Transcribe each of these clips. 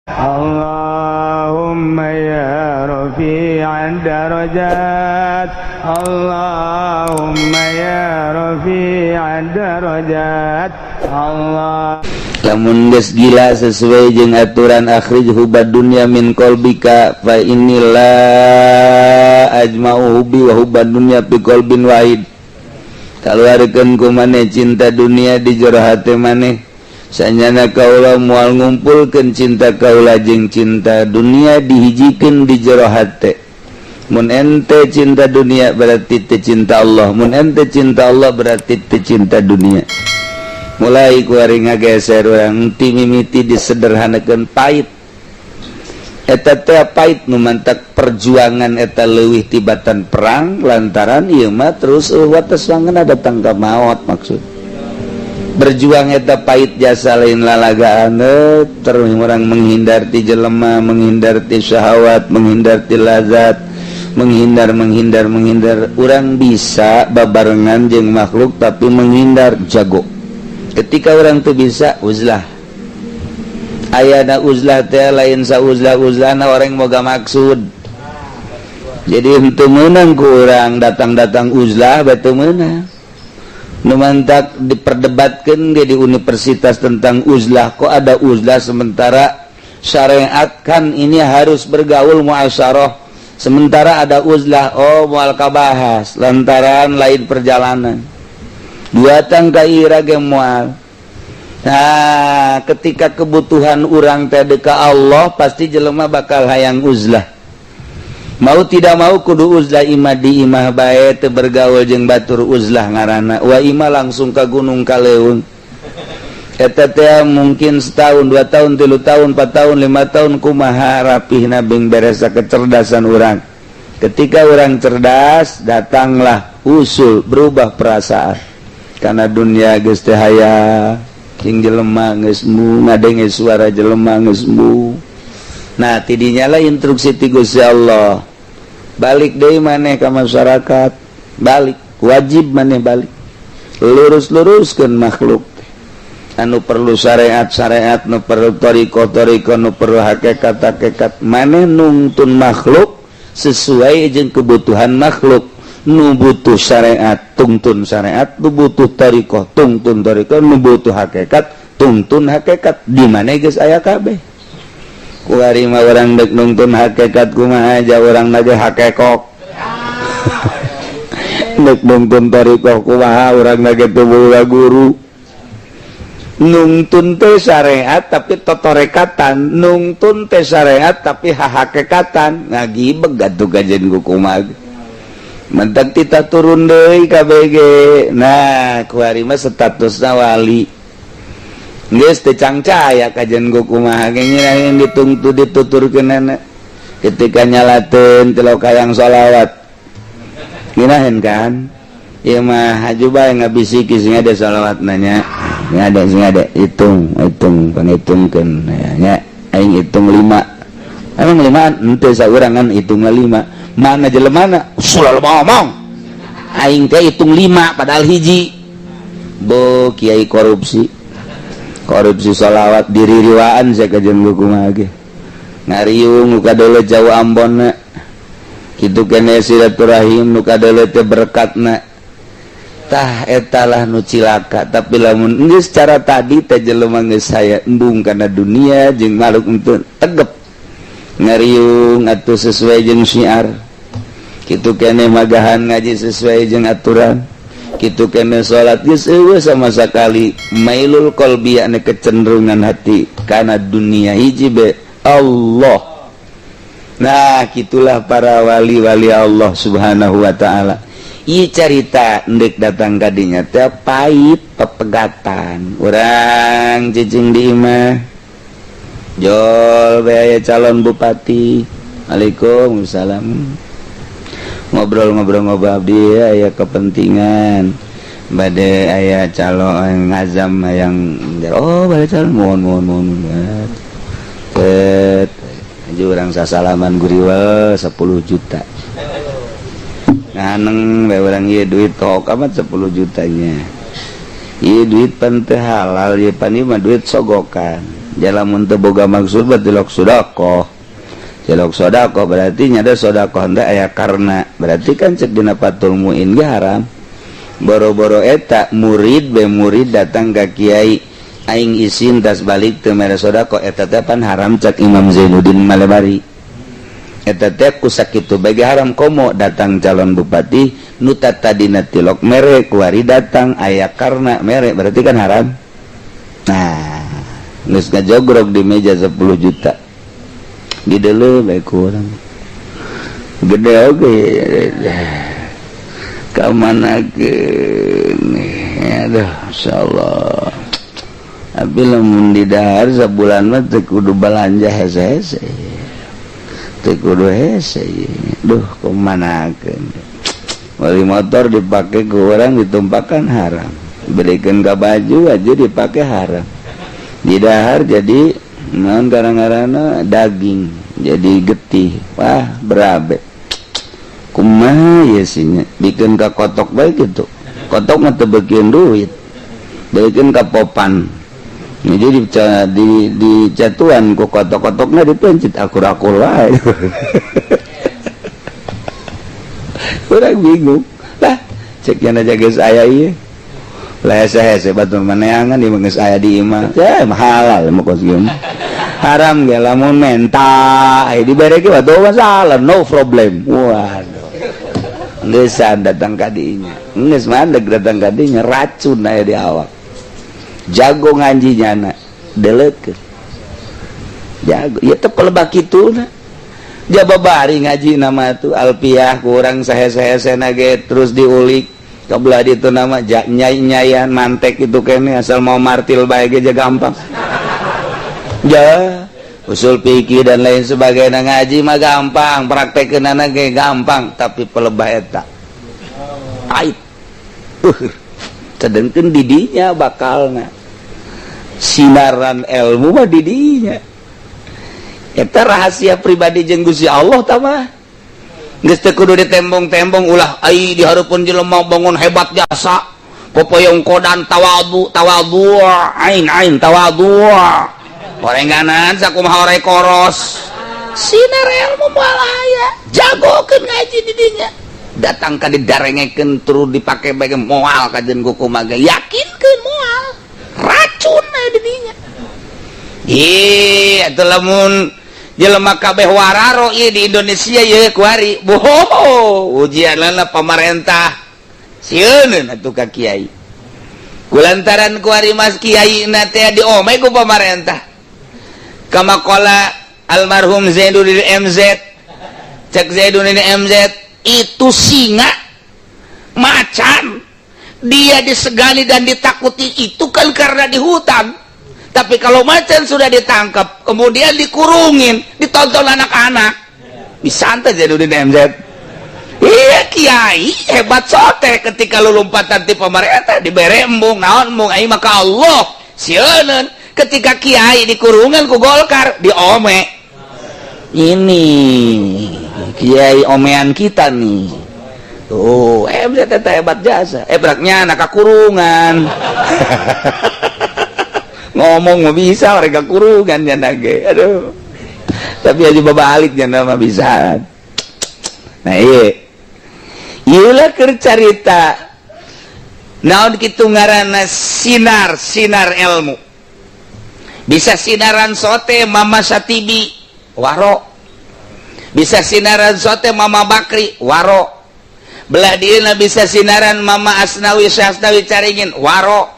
اللهم يا رفيع الدرجات، اللهم يا رفيع الدرجات، الله. Lamun geus gila sesuai jeung aturan أخرج حب الدنيا من قلبك فإني لا أجمع حبي وحب الدنيا في قلب واحد. Kaluarkeun ku maneh cinta dunia di jero hate maneh, sanyana kaula moal ngumpulkeun cinta kaula jeung cinta dunia dihijikeun di jero hate. Mun ente cinta dunia, berarti teu cinta Allah. Mun ente cinta Allah, berarti teu cinta dunia. Mulai kuari ngageser urang ti mimiti disederhanakeun. Pahit eta teh, pahit nu mantak perjuangan eta leuwih tibatan perang, lantaran ieu mah terus wates wangeuna datang ka maot. Maksud berjuang eta pahit jasa, lain lalagaan. Terus orang menghindar ti jelema, menghindar ti syahwat, menghindar ti lazat, menghindar, menghindar, menghindar. Orang bisa babarengan jeung makhluk tapi menghindar jago. Ketika orang tuh bisa uzlah, ayana uzlah teh lain sa uzlah uzlahna orang moga maksud. Jadi untuk menang kurang datang-datang uzlah batu menang. Nu mantak diperdebatkan dia di universitas tentang uzlah. Kok ada uzlah sementara syariat kan ini harus bergaul, muasyarah, sementara ada uzlah? Oh, moal kabahas lantaran lain perjalanan dua tangka ira ge moal. Nah, ketika kebutuhan urang teh ka Allah, pasti jelema bakal hayang uzlah. Mau tidak mau kudu uzlah. Imah di imah bae, teu bergaul jeung batur, uzlah ngaranna. Wa imah langsung ka gunung, ka leuweung. Eta teh mungkin setahun, 2 tahun, 3 tahun, 4 tahun, 5 tahun, kumaha rapihna bing beresa kecerdasan orang. Ketika orang cerdas, datanglah usul berubah perasaan karena dunia geus teu haya jeung jelema, geus ngadenge suara jelema geus. Nah, tidinya lah instruksi ti Gusti Allah, balik deui maneh ka masyarakat, balik, wajib maneh balik, lurus-luruskeun makhluk. Anu perlu syariat syariat, nu perlu thoriqoh thoriqoh, nu perlu hakikat hakikat. Maneh nungtun makhluk sesuai jeung kebutuhan makhluk. Nu butuh syariat, tungtun syariat. Nu butuh thoriqoh, tungtun thoriqoh. Nu butuh hakikat, tungtun hakikat. Di mana geus aya kabeh. Kuari mah urang dek nungtun hakikat kumaha aja, urang ge hakekok. Dek nungtun thoriqoh kumaha, urang ge teu boga guru. Nungtun teh syariat tapi totorekatan, nungtun teh syariat tapi hahakekatan, ngagibeg atuh kajen ku kumaha. Mentak kita turun deui KBG. Nah, kuari mah statusna wali geus teu cangcaya kajen ku kumaha ge ngirahin ditungtu dituturkeunana. Ketika nyalateun teu kayang sholawat ngirahin kan. Ieu mah haju bae ngabisiki sing ada sholawat nanya. Ini ada, sing ada, hitung, hitung, panghitungkeun nya. Aing hitung lima. Emang lima ente saurang kan hitung lima. Mana jelemana? Selalu ngomong. Aing teh hitung lima padahal hiji. Bo kiai korupsi. Korupsi sholawat diririwaan saya kajen kumaha ge. Ngariung nu kadele jauh Ambon. Kitu kene silaturahim nu kadele teh berkatna. Tah, etalah nu cilaka. Tapi lamun geus secara tadi teh jelema geus saya embung kana dunia jeung makhluk untuk tegep ngariung atuh sesuai jeung syiar. Kitu kene magahan ngaji sesuai jeung aturan. Kitu kene salat geus eueuh sama sekali mailul qalbi, ane kecenderungan hati kana dunia, hiji be Allah. Nah, gitulah para wali-wali Allah Subhanahu wa taala. Ieu carita endek datang kadinya teh pahit pepegatan. Urang cicing di imah, jol aya calon bupati. Waalaikumsalam. Ngobrol-ngobrol-ngobrol, abdi aya kepentingan, bade aya calon ngazam yang oh bade calon, mohon mohon mohon. Set urang sasalaman, guriwel 10 juta. Nganeng bae urang, ieu duit tok amat 10 jutanya. Ieu duit pan teu halal, ieu pan ieu mah duit sogokan. Lamun teu boga maksud berarti tilok sedekah. Tilok sedekah berarti nya ada sedekah teh aya karena berarti kan cek dina Fathul Muin ge haram. Boro-boro eta murid be murid datang ka kiai aing isin tas balik teu mere sedekah eta teh pan haram cek Imam Zainuddin Malebari. Eta teh ku sakitu bae haram komo datang calon bupati nu tadina tilok mere kuari datang aya karena mere berarti kan haram. Nah, geus ngajogrok di meja 10 juta. Dideuleu bae kurang. Gede oge. Ka mana keun? Aduh, insyaallah. Tapi lamun didahar sabulan mah teu kudu balanja hese-hese. Teu kudu hese. Duh, kumanakeun. Beli motor dipake ku urang ditumpakan haram. Belikan ka baju aja dipake haram. Didahar jadi naon garang-garana daging jadi getih. Wah, berabe. Kumaha ye sinya? Bikin ka kotok bae kitu. Kotok mah teu beukeun duit. Beukeun ka popan. Jadi di catuan ku kotok-kotokna dipencit akur-akur wae. Urang bingung. Lah, cek nya aja geus aya ieu. Hese-hese batu maneangan di geus aya di imah. Ya halal mah kos kieu. Haram ge lamun menta, dibere ge batu masalah, no problem. Waduh. Geus datang ka dinya. Geus mandeg datang ka dinya racun aya di awak. Jago ngaji nyana, deleukeun. Jago, ieu teh pelebak kituna. Jababari ngaji nama tuh alpiah kurang sahe-sahesena ge terus diulik. Kebelah itu nama nyai-nyayan mantek itu kene asal mau martil bae ge gampang. Ja, usul fikih dan lain sebagainya ngaji mah gampang, praktekeunana ge gampang, tapi pelebah eta. Pait. Sedengkeun didinya bakalna. Sinaran ilmu mah didinya. Eta rahasia pribadi jeung Gusti Allah tah mah. Geus teu kudu ditembong-tembong ulah ai dihareupeun jelema bangun hebat jasa popoyong kodan tawadu tawadu ain ain tawadu orenganan sakumaha ore koros sinar ilmu moal aya jagokeun ngaji di dinya datang ka didarengekeun turu dipake bae moal kajeun kumaha ge yakinkeun moal racun aya di dinya ih atuh lamun jelema kabeh wararo ieu di Indonesia ieu kuari boho ujianna pamarentah sieun atuh ka kiai kulantaran kuari mas kiai na teh diome ku pamarentah kama qala almarhum Zainuddin MZ cek Zainuddin MZ itu singa macan dia disegani dan ditakuti itu kan karena di hutan. Tapi kalau macan sudah ditangkap, kemudian dikurungin, ditonton anak-anak. Bisa ente Zainuddin MZ. Iya kiai hebat sote ketika lu lompatan ti pamarentah dibere embung naon embung ai maka Allah sieun ketika kiai dikurungan ku Golkar diome. Ini kiai omean kita nih. Tuh, MZ teh hebat jasa. Ebraknya anak kakurungan. Ngomong mah bisa mereka kurungan nya ge. Aduh. Tapi aja babalik nya mah bisa. Nah ieu. Ieu lah keur carita. Naon kitu ngaranna sinar, sinar ilmu. Bisa sinaran sote Mama Satibi waro. Bisa sinaran sote Mama Bakri waro. Belah dieuna bisa sinaran Mama Asnawi Syasnawi Caringin waro.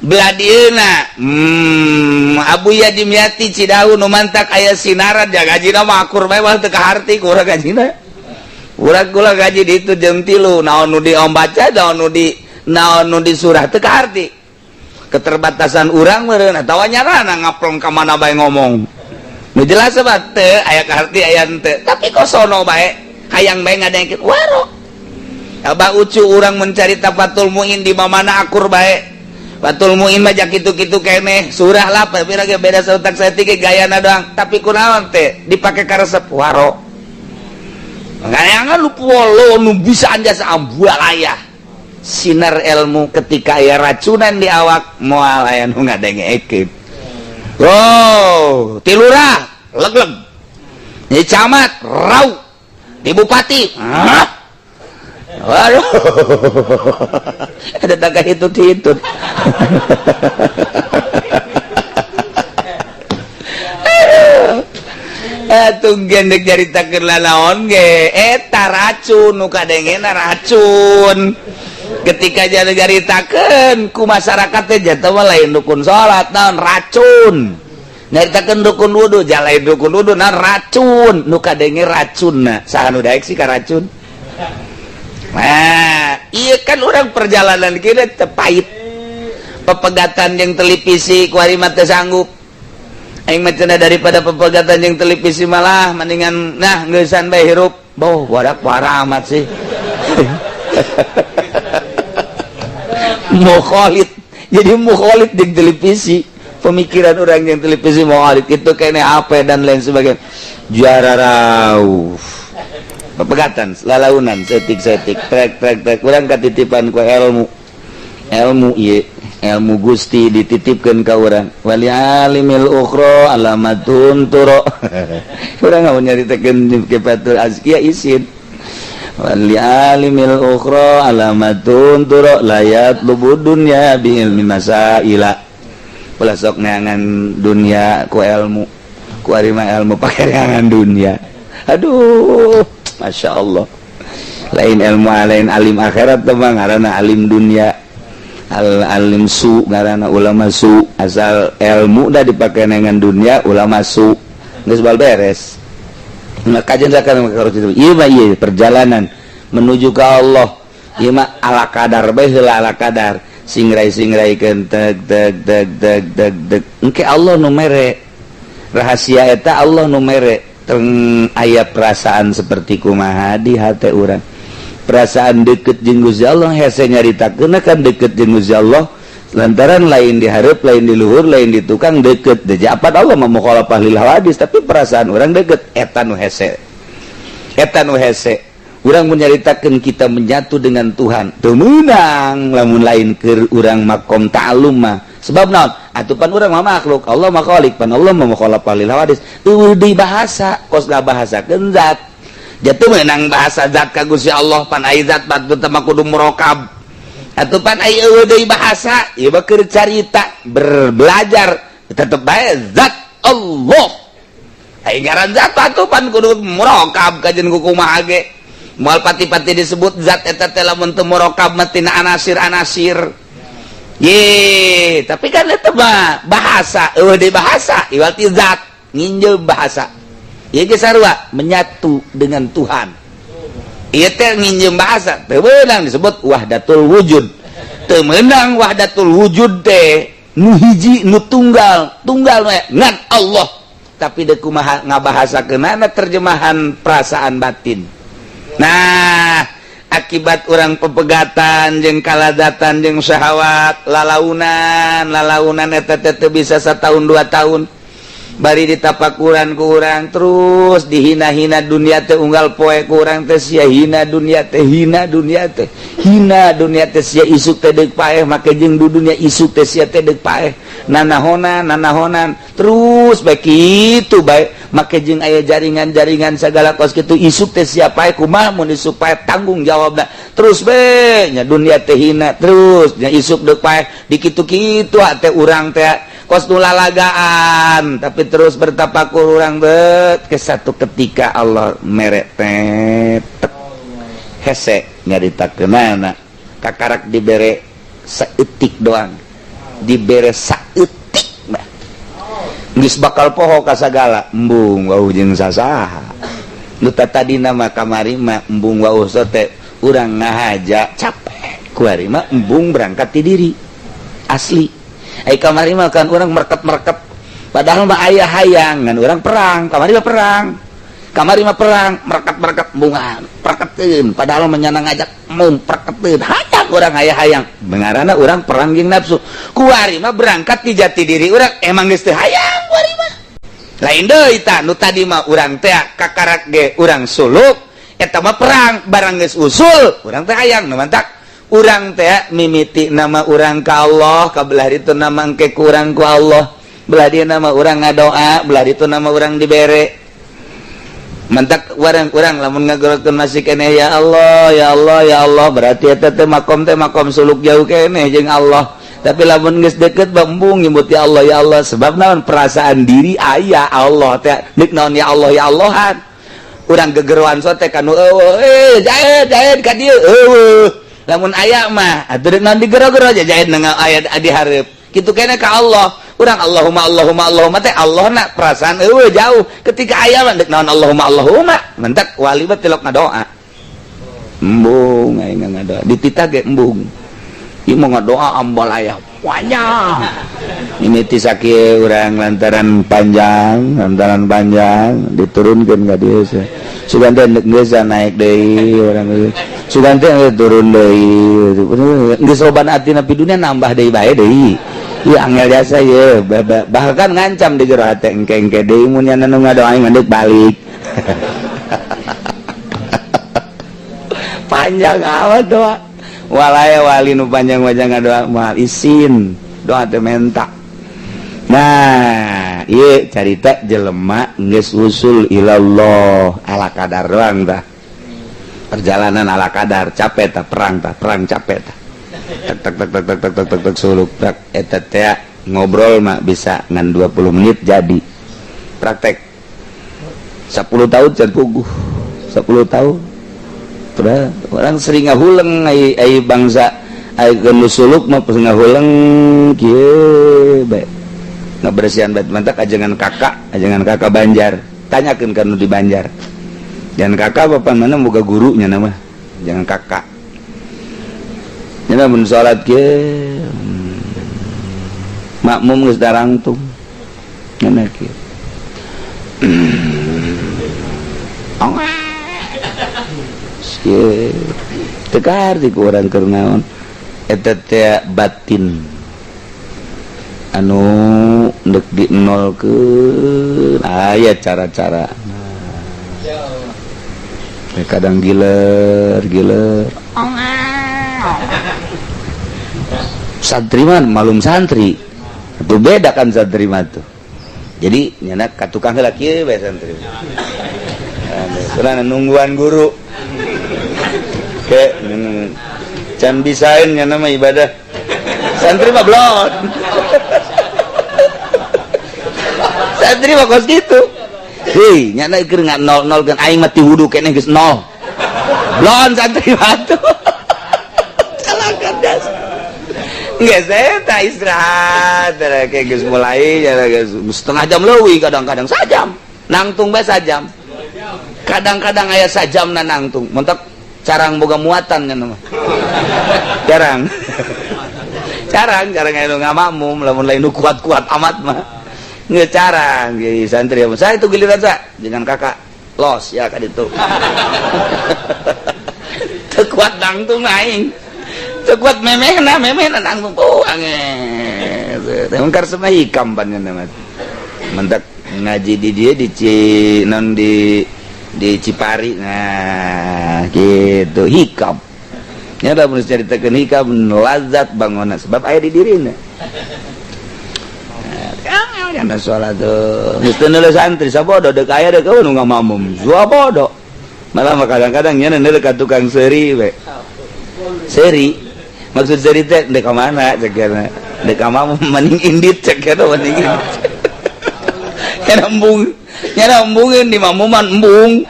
Beladieuna Abu Yadimyati Cidahu nu mantak aya sinaran ja gajina mah akur bae mah teu kaharti ku urang gajina. Urang kula gaji di itu jam 3 naon nu di ombaca naon nu di surah teu kaharti. Keterbatasan urang meureun atawa nyarana ngaplong ka mana bae ngomong. Nu jelas mah teu aya kaharti aya henteu, tapi kosono bae hayang bae ngadengkeun waro. Abah Ucu urang mencari Fathul Muin di mana akur bae. Fathul Muin mah jak kitu-kitu keneh surah lah pira ge beda sautak saeutik ge gayana doang tapi kunaon teh dipake karesep waro. Ngayangan lu polo nu bisa anjasa ambualaya. Sinar ilmu ketika aya racunan di awak moal aya nu ngadengekeun. Oh, ti lurah leg-leg, di camat rau, di bupati. Hah? Waduh, ada tangga hitut-hitut. Atuh gendek nyaritakeun lalaon ge eta racun nu kadengena racun. Ketika jadi nyaritakeun ku masyarakat teh jatuh mah lain dukun salat naon racun. Nyaritakeun dukun wudu ja lain dukun wudu naon racun nu kadenge racunna. Saha nu daek sih ka racun? Nah, iya kan orang perjalanan kita teh pahit. Pepegatan yang televisi ku ari mah teu sanggup. Aing mah cenah daripada pepegatan yang televisi malah mendingan nah ngeusan bae hirup. Boh, warak parah amat sih. Mukhalid. Jadi mukhalid di televisi. Pemikiran orang yang televisi mukhalid itu kayaknya apa dan lain sebagainya. Juara rauh. Pepegatan, lalaunan, setik-setik, trek-trek-trek. Urang katitipan ku ilmu. Ilmu ieu, ilmu Gusti dititipkeun ka urang. Wali alimil ukhra alamatun turo. Urang mau nyaritakeun kifatul azkiya isin. Wali alimil ukhra alamatun turo layat lubu dunya bi ilmi masaila. Ulah sok neangan dunia ku ilmu, ku ari mah ilmu pake neangan dunia. Aduh, Masya Allah. Lain ilmu lain alim akhirat teh mah ngaranna alim dunia. Al alim su ngaranna ulama su, asal ilmu dah dipake dengan dunia ulama su geus bal beres. Nah kajian zakat harus itu. Ieu mah ieu perjalanan menuju ke Allah. Ieu mah ala kadar bae heula ala kadar. Singrai-singraikeun teg teg teg teg teg teg. Engke Allah nu mere. Rahasia eta Allah nu mere. Teng aya perasaan seperti kumaha di hate urang. Perasaan deket jeung Gusti Allah hese nyaritakeun kan deket jeung Gusti Allah lantaran lain dihareup lain di luhur lain di tukang deket deja apat Allah mah mukhalafah lil hawadis tapi perasaan orang deket eta nu hese eta nu hese urang mun nyaritakeun kita menyatu dengan Tuhan teu meunang lamun lain keur urang makom ta'allum mah sebab naon atuh pan urang mah makhluk Allah mah khalik pan Allah mah mukhalafah lil hawadis eueuh deui bahasa kos ngabahasakeun zat jatuh menang bahasa zat ka Gusti Allah pan ai zat batu teh mah kudu murokab atuh pan ai eueuh deui bahasa ieu mah keur carita berbelajar tetep bae zat Allah ai ngaran zat atuh pan kudu murokab kajeun ku kumaha ge moal pati-pati disebut zat eta teh lamun teu murokab mah tina anasir-anasir ye tapi kan eta mah bahasa eueuh deui bahasa ieu ti zat nginjeum bahasa ieu ge sarua menyatu dengan Tuhan. Ieu teh nginjeum bahasa teu meunang disebut wahdatul wujud. Teu meunang wahdatul wujud teh nu hiji nu tunggal, tunggal we ngan Allah. Tapi deuk kumaha ngabahasakeunana terjemahan perasaan batin. Nah, akibat urang pepegatan jeung kaladatan jeung syahwat, lalaunan, lalaunan eta teh teu bisa satahun 2 tahun. Bari ditapakuran ku urang terus dihina-hina dunia teh unggal poe ku urang teh sia hina dunia teh hina dunia teh hina dunia teh sia isuk teh deuk paeh make jeung du dunia isuk teh sia teh deuk paeh nanahonan nanahonan terus bae kitu bae make jeung aya jaringan-jaringan sagala kos kitu isuk teh sia paeh kumaha mun isuk paeh tanggung jawabna terus bae nya dunia teh hina terus nya isuk deuk paeh dikitu-kitu teh urang teh kos nu lalagaan tapi terus bertapakur urang bet ke satu ketika Allah mere tetek hese nyaritakeunana kakarak dibere saeutik doang dibere saeutik mah geus bakal poho ka sagala embung wau jeung sasaha nu tadina mah kamari mah embung wau sote urang ngahaja capek kuari mah embung berangkat ti diri asli. Ai kamari mah kan urang merket-merket padahal mah aya hayang ngan urang perang kamari mah perang kamari mah perang merket-merket bunga perketeun padahal mah nyana ngajak mung perketeun hayang urang aya hayang bengarana urang perang jeung nafsu kuari mah berangkat ti jati diri urang emang geus teu hayang kuari mah lain deui tah nu tadi mah urang teh kakarak ge urang suluk eta mah perang barang geus usul urang teh hayang nu mantak urang teh mimiti nama urang ka Allah kabelah itu nama engke kurang ku Allah Belah dieu nama urang ngadoa, belah ditu nama urang dibere. Mentak urang lamun ngagorokeun masih keneh ya Allah, ya Allah, ya Allah, berarti eta teh makom suluk jauh keneh jeung Allah. Tapi lamun geus deket embung nyebut ya Allah, ya Allah, sebab naon perasaan diri aya Allah teh deuk naon ya Allah ya Allahan. Urang gegeroan sote kanu eueuh, jaed jaed ka dieu eueuh. Lamun aya mah atuh deuk naon digero-gero jaed nang aya di hareup. Kitu keneh ka Allah. Urang Allahumma Allahumma Allahumma teh Allah na perasaan eueuh jauh. Ketika aya mah deuk naon Allahumma Allahumma, mentak wali mah tilok ngadoa. Embung aing ngadoa, dititah ge embung. Ieu mah ngadoa ambal aya panjang. Ini ti sakieu urang lantaran panjang diturunkeun ka dieu. Sugan teh geus naik deui urang geus. Sugan teh turun deui. Geus loban atina pi dunya nambah deui bae deui. Ieu angel jasa ye, bahkan ngancam di jero hate engke-engke deui mun nya nu ngadoa aing mah balik. Panjang amat doa. Walaya wali nu panjang-panjang ngadoa moal isin, doa teh menta. Nah, ieu carita jelema geus usul ilallah ala kadar doang tah. Perjalanan ala kadar, capek tah perang capek tah. Tek tek tek tek tek tek tek tek suluk tak eta teh ngobrol mah bisa ngan 20 menit jadi. Praktek 10 tahun can puguh. 10 tahun. Terus orang sering ngahuleng ai bangsa ai geus suluk mah ngahuleng kieu bae. Ngabersihan bait mantak ajengan kakak Banjar. Tanyakeun ka nu di Banjar. Jangan kakak bapak mana boga gurunya nama. Jangan kakak. Nya mun salat kieu makmum geus darangtung. Nya kieu. Kieu teu kaharti ku urang keur naon. Eta teh batin anu ndek di nolkeun aya cara-cara. Kadang giler. Santri mah malum santri. Itu beda kan santri mah tuh. Jadi nyana ka tukang heula kieu bae santri. Kurang nungguan guru. Ke can bisaeun nyana mah ibadah. Santri mah blon. Santri mah kos kitu. Hei, nyana keur nol-nol kan aing mah ti wudu keneh geus nol. Blon santri mah tuh. Calakan das. Geus eta istirahat, kayak geus mulai geus setengah jam leuwih kadang-kadang sajam. Nangtung bae sajam. Kadang-kadang aya sajamna nangtung. Mentok carang boga muatan kan mah. Carang. Carang aya nu ngamakmum lamun lain nu kuat-kuat amat mah. Nggak carang jadi santri saya itu giliran saya dengan kakak los ya kan itu. Teu kuat nangtung aing. Teu kuat memehna nangtung oh ange. Teh mungkar semah hikam pan nya mah. Mentak ngaji di dia di non di Cipari. Nah, gitu hikam. Nya da mun caritakeun hikam lazat bangunna sebab aya di dirina. Nah, sholat tuh geus teu neuleuh santri sabodo deuk aya deuk eueuh nu ngamakmum. Sabodo. Malah mah kadang-kadang nya neuleuh ka tukang seuri we. Seuri. Maksud seuri teh deuk ka mana cek nya. Deuk ka makmum mending indit cek nya mending indit. Nya embung. Nya embungeun di makmuman embung.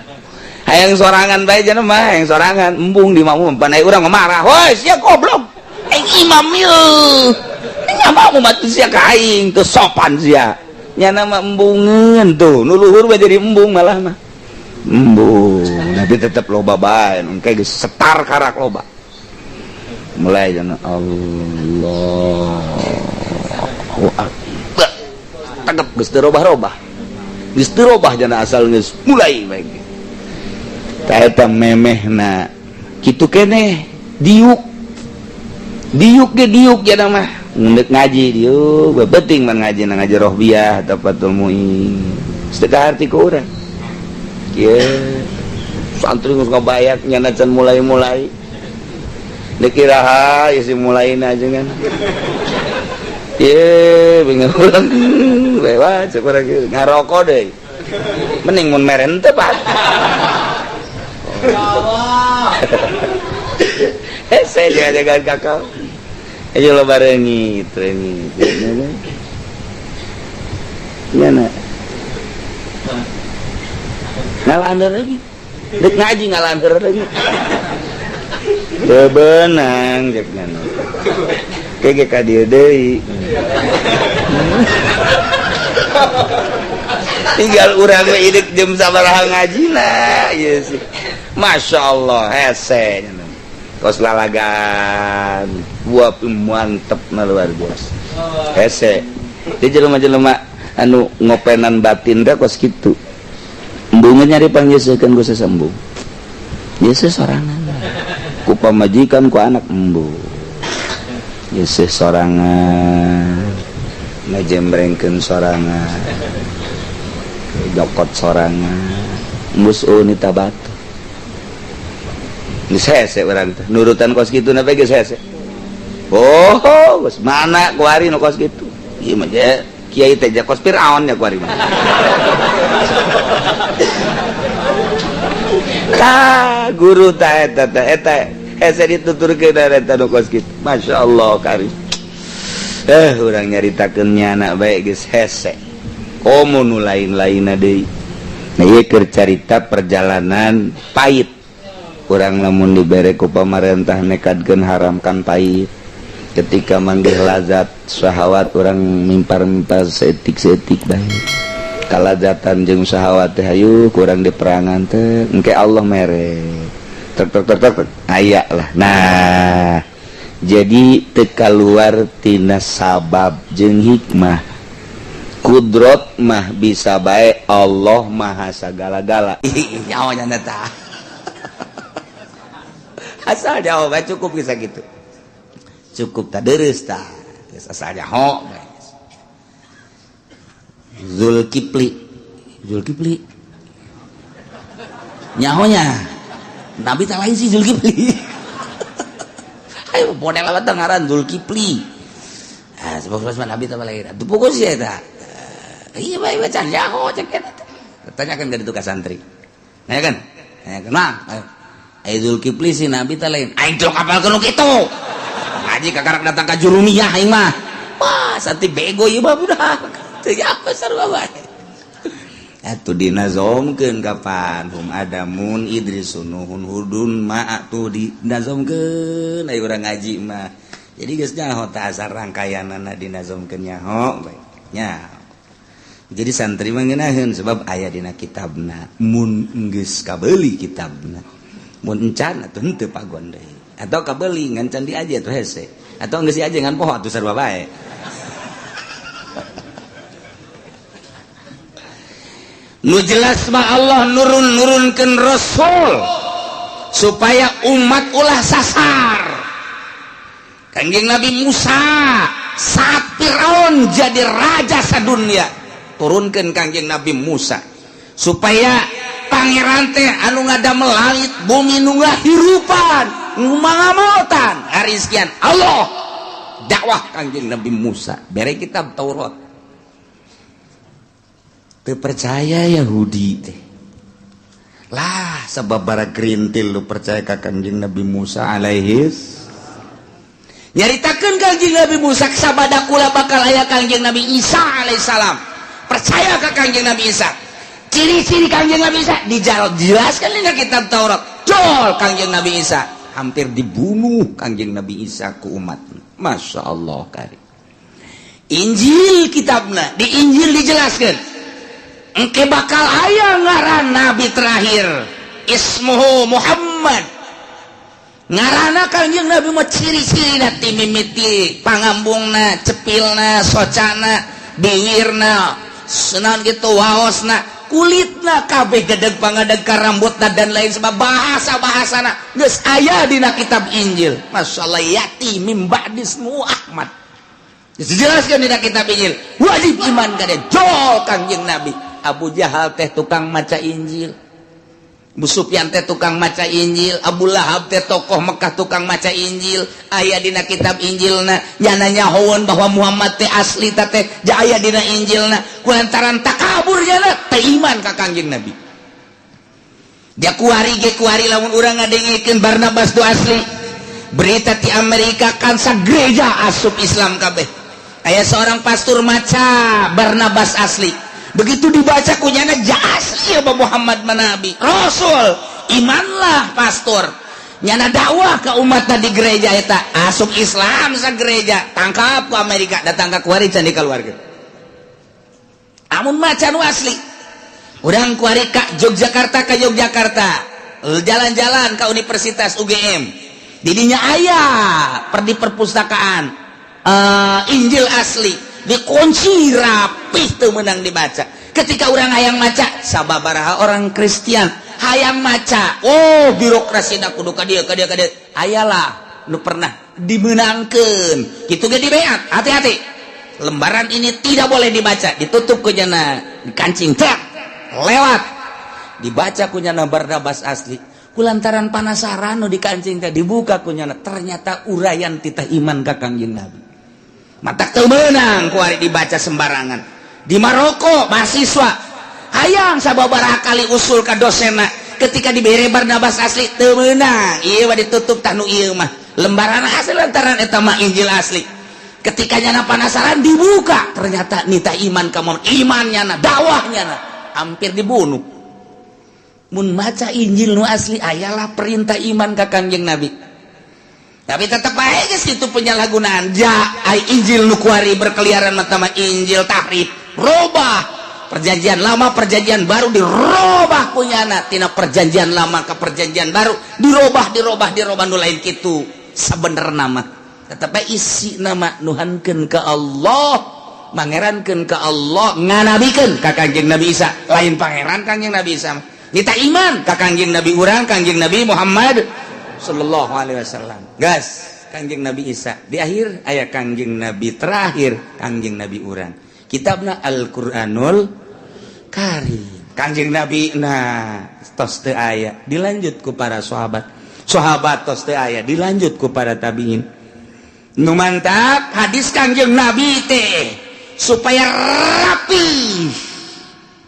Hayang sorangan bae cenah mah, hayang sorangan embung di makmum pan aya urang marah. Hoi, sia goblok. Aing imam ieu. Nya makmum atuh sia ka aing teu sopan sia. Nya mah embungeun tuh, nu luhur mah jadi embung malah mah. Embung, tapi tetep loba bae, engke geus setar karak loba. Mulai cenah Allahu Akbar. Tegep geus teu robah-robah. Geus teu robah cenah asal geus mulai bae. Ta eta memehna kitu keneh diuk. Diuk ge diuk cenah mah. Ndek ngaji diuk, penting mah ngaji na ngaji rohbiah atau Fathul Muin. Teu kaharti ku urang. Kieu santri geus ngabayak nyana can mulai-mulai. Dek iraha ieu si mulaina ajengan. Ye, bingung ulang lewat cek urang ngarokok deui. Mending mun meren teh, Pak. Allah. Hese jaga-jagaan kakao. Ayo lo barengi, reungit. Ya na. Ngalandar lagi. Dek ngaji ngalandar lagi. Teu beunang cek nya. Kege ka dieu deui. Tinggal urang we ideuk jam sabaraha ngajina ieu sih. Masya Allah hese nya. Kos lalagan buah mantep na luar biasa. Hese. Di jelema-jelema anu ngopenan batin teh kos kitu. Embungeun nyari pangyeusekeun ku sesembung. Yesus sorangan. Ku pamajikan ku anak embung. Yesus sorangan. Ngajembrengkeun sorangan. Jokot sorangan. Embus unita batu. Geus hese urang teh. Nurutan kos kitu na geus hese. Oh, geus mana kuari nu kos kitu. Ieu mah kiai teh kos Firaun nya kuari mah. Tah guru tah eta teh eta hese dituturkeun eta nu kos kitu. Masyaallah kari. Urang nyaritakeun nya anak bae geus hese. Komo nu lain-lainna deui. Nah ieu keur carita perjalanan pahit. Urang lamun dibere ku pamarentah nekadkeun haramkan pahit. Ketika manggih lazat syahwat urang mimpar-mimpar seetik-seetik bae. Kalazatan jeung syahwat teh hayu kurang diperangan teh engke Allah mere. Tek tek tek tek aya lah. Nah, jadi teu kaluar tina sabab jeung hikmah. Kudrot mah bisa bae Allah maha sagala-gala. Nyawa nya tah. Asal jawab cukup bisa gitu. Cukup tak deres tah. Asal nyaho. Zulkifli. Zulkifli. Nyahonya. Nabi tak lain sih Zulkifli. Ayo model apa teh ngaran Zulkifli. Ah sebab Nabi tak lain. Atuh pukul sih eta. Iya bae baca nyaho cek eta. Tanyakan ka ditu ka santri. Nanya kan? Nanya kan? Nah, ayo. Zulkifli si Nabi tak lain. Aing teu kapalkeun nu kitu. Ngaji kakarak datang ka Jurumiyah aing mah. Wah, santi bego ieu mah budak. Teu apa sarua bae. Atuh dinazomkeun kapan hum adamun idrisun nuhun hudun ma atuh dinazomkeun aya urang ngaji mah. Jadi geus nyaho tah asal rangkayanana dinazomkeun nyaho bae. Nya. Jadi santri mah ngeunaheun sebab aya dina kitabna. Mun geus kabeuli kitabna. Mun encan atuh henteu pagon deui. Atau kabeuli ngan can diaji atuh hese. Atau geus diaji ngan poho atuh sarua bae. Nu jelas mah Allah nurun-nurunkeun rasul supaya umat ulah sasar. Kangjeng Nabi Musa saat Firaun jadi raja sadunia, turunkeun Kangjeng Nabi Musa supaya pangeran teh anu ngadamel langit bumi nu ngahirupan, nu mangamotan hari sekian Allah dakwah Kangjeng Nabi Musa bere kitab Taurat. Teu percaya Yahudi teh lah sebab bara gerintil lu percaya ka Kangjeng Nabi Musa alaihis nyaritakeun Kangjeng Nabi Musa sabada kula bakal aya Kangjeng Nabi Isa alaihissalam. Percaya ka Kangjeng Nabi Isa. Ciri-ciri Kangjeng Nabi Isa dijelaskan dina kitab Taurat. Jol Kangjeng Nabi Isa hampir dibunuh Kangjeng Nabi Isa ku umat. Masya Allah kari. Injil kitabna di Injil dijelaskan engke bakal aya ngaran nabi terakhir ismuhu Muhammad. Ngaranna Kangjeng Nabi mah ciri-cirina ti mimiti pangambungna, cepilna, socana, bibirna, senan gitu waosna, kulitna kabeh gedeg pangadeg ka rambutna dan lain sebab bahasa-bahasana geus aya dina kitab Injil. Masyaallah yati mim ba'dismu Ahmad. Dijelaskan dina kitab Injil. Wajib iman ka dia. Jol Kangjeng Nabi. Abu Jahal teh tukang maca Injil. Abu Sufyan teh tukang maca Injil, Abu Lahab teh tokoh Mekah tukang maca Injil. Aya dina kitab Injilna, nyana nyahoan bahwa Muhammad teh asli teh ja aya dina Injilna. Kulantaran takabur nyana teh iman ka Kangjeng Nabi. Dia kuari ge kuari lamun urang ngadengekeun Barnabas tu asli. Berita di Amerika kan gereja asup Islam kabeh. Aya seorang pastor maca Barnabas asli. Begitu dibaca kunyana ja asli ya Muhammad manabi Rasul, imanlah pastor. Nyana dakwah ke umat di gereja eta asup Islam sa gereja, tangkap ke Amerika, datang ke kuari can dikeluarkeun. Amun maca nu asli, urang kuari ka Yogyakarta, ke Yogyakarta jalan-jalan ke Universitas UGM, didinya aya per di perpustakaan Injil asli, dikunci rapih, teu meunang dibaca. Ketika orang hayang maca, sababaraha orang Kristen hayang maca, oh birokrasi na kudu ka dieu, ka dieu, ka dieu. Ayalah nu pernah dimenangkeun kitu ge dibeat, hati-hati, lembaran ini tidak boleh dibaca, ditutup ku nyana, dikancing cek lewat, dibaca ku nyana Barnabas asli. Kulantaran panasaran nu dikancing teh dibuka ku nyana, ternyata uraian titah iman ka Kangjeng Nabi. Matak teu meunang kuari dibaca sembarangan. Di Maroko mahasiswa hayang sababaraha kali usul ka dosenna, ketika dibere Barnabas asli teu meunang, ieu mah ditutup, tah nu ieu mah lembaran asli lantaran eta mah Injil asli. Ketika nyana penasaran dibuka, ternyata nita iman ka Muhammad, iman nyana, dakwah nyana hampir dibunuh. Mun maca Injil nu asli ayalah perintah iman ka Kangjeng Nabi. Tapi tetap baik geus itu penyalahgunaan. Ja ai Injil nu kuari berkeliaran mata mah Injil tahrif, robah perjanjian lama, perjanjian baru dirobah kunyana, tina perjanjian lama ke perjanjian baru dirobah, dirobah, dirobah, nu lain kitu sabenerna mah. Tetapi isi nama nuhankeun ke Allah, mangerankeun ke Allah, nganabikeun ka Kangjeng Nabi Isa, lain pangeran Kangjeng Nabi Isa. Kita iman ka Kangjeng Nabi urang, Kangjeng Nabi Muhammad sallallahu alaihi wasallam. Gas Kangjeng Nabi Isa di akhir aya Kangjeng Nabi terakhir, Kangjeng Nabi urang, kitabna Al-Qur'anul Karim. Kangjeng Nabi nah tos teu aya, dilanjut ku para sahabat. Sahabat tos teu aya, dilanjut ku para tabiin. Nu mantap hadis Kangjeng Nabi teh supaya rapi,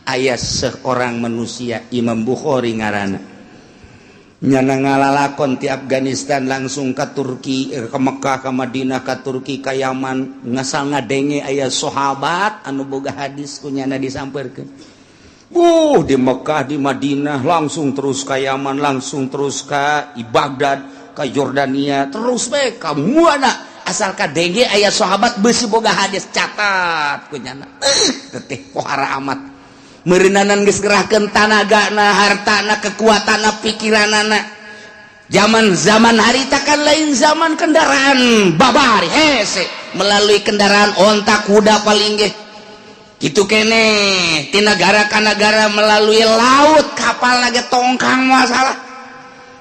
aya seorang manusia Imam Bukhari ngaranna, nyana ngalalakon ti Afghanistan langsung ke Turki, ke Mekah, ke Madinah, ke Turki, ke Yaman, ngasal ngadenge aya sahabat anu boga hadis, ku nyana disamperkeun. Di Mekah, di Madinah, langsung terus ke Yaman, langsung terus ke Baghdad, ke Jordania, terus bae ka mana asal kadenge aya sahabat besi boga hadis, catat ku nyana. Teteh pohara amat meureunanan geus gerahkeun tanagana, hartana, kekuatanna, pikiranana. Zaman zaman harita kan lain zaman kendaraan babari hese, melalui kendaraan onta, kuda paling ge gitu kene, ti negara ka negara melalui laut, kapal lagi tongkang masalah.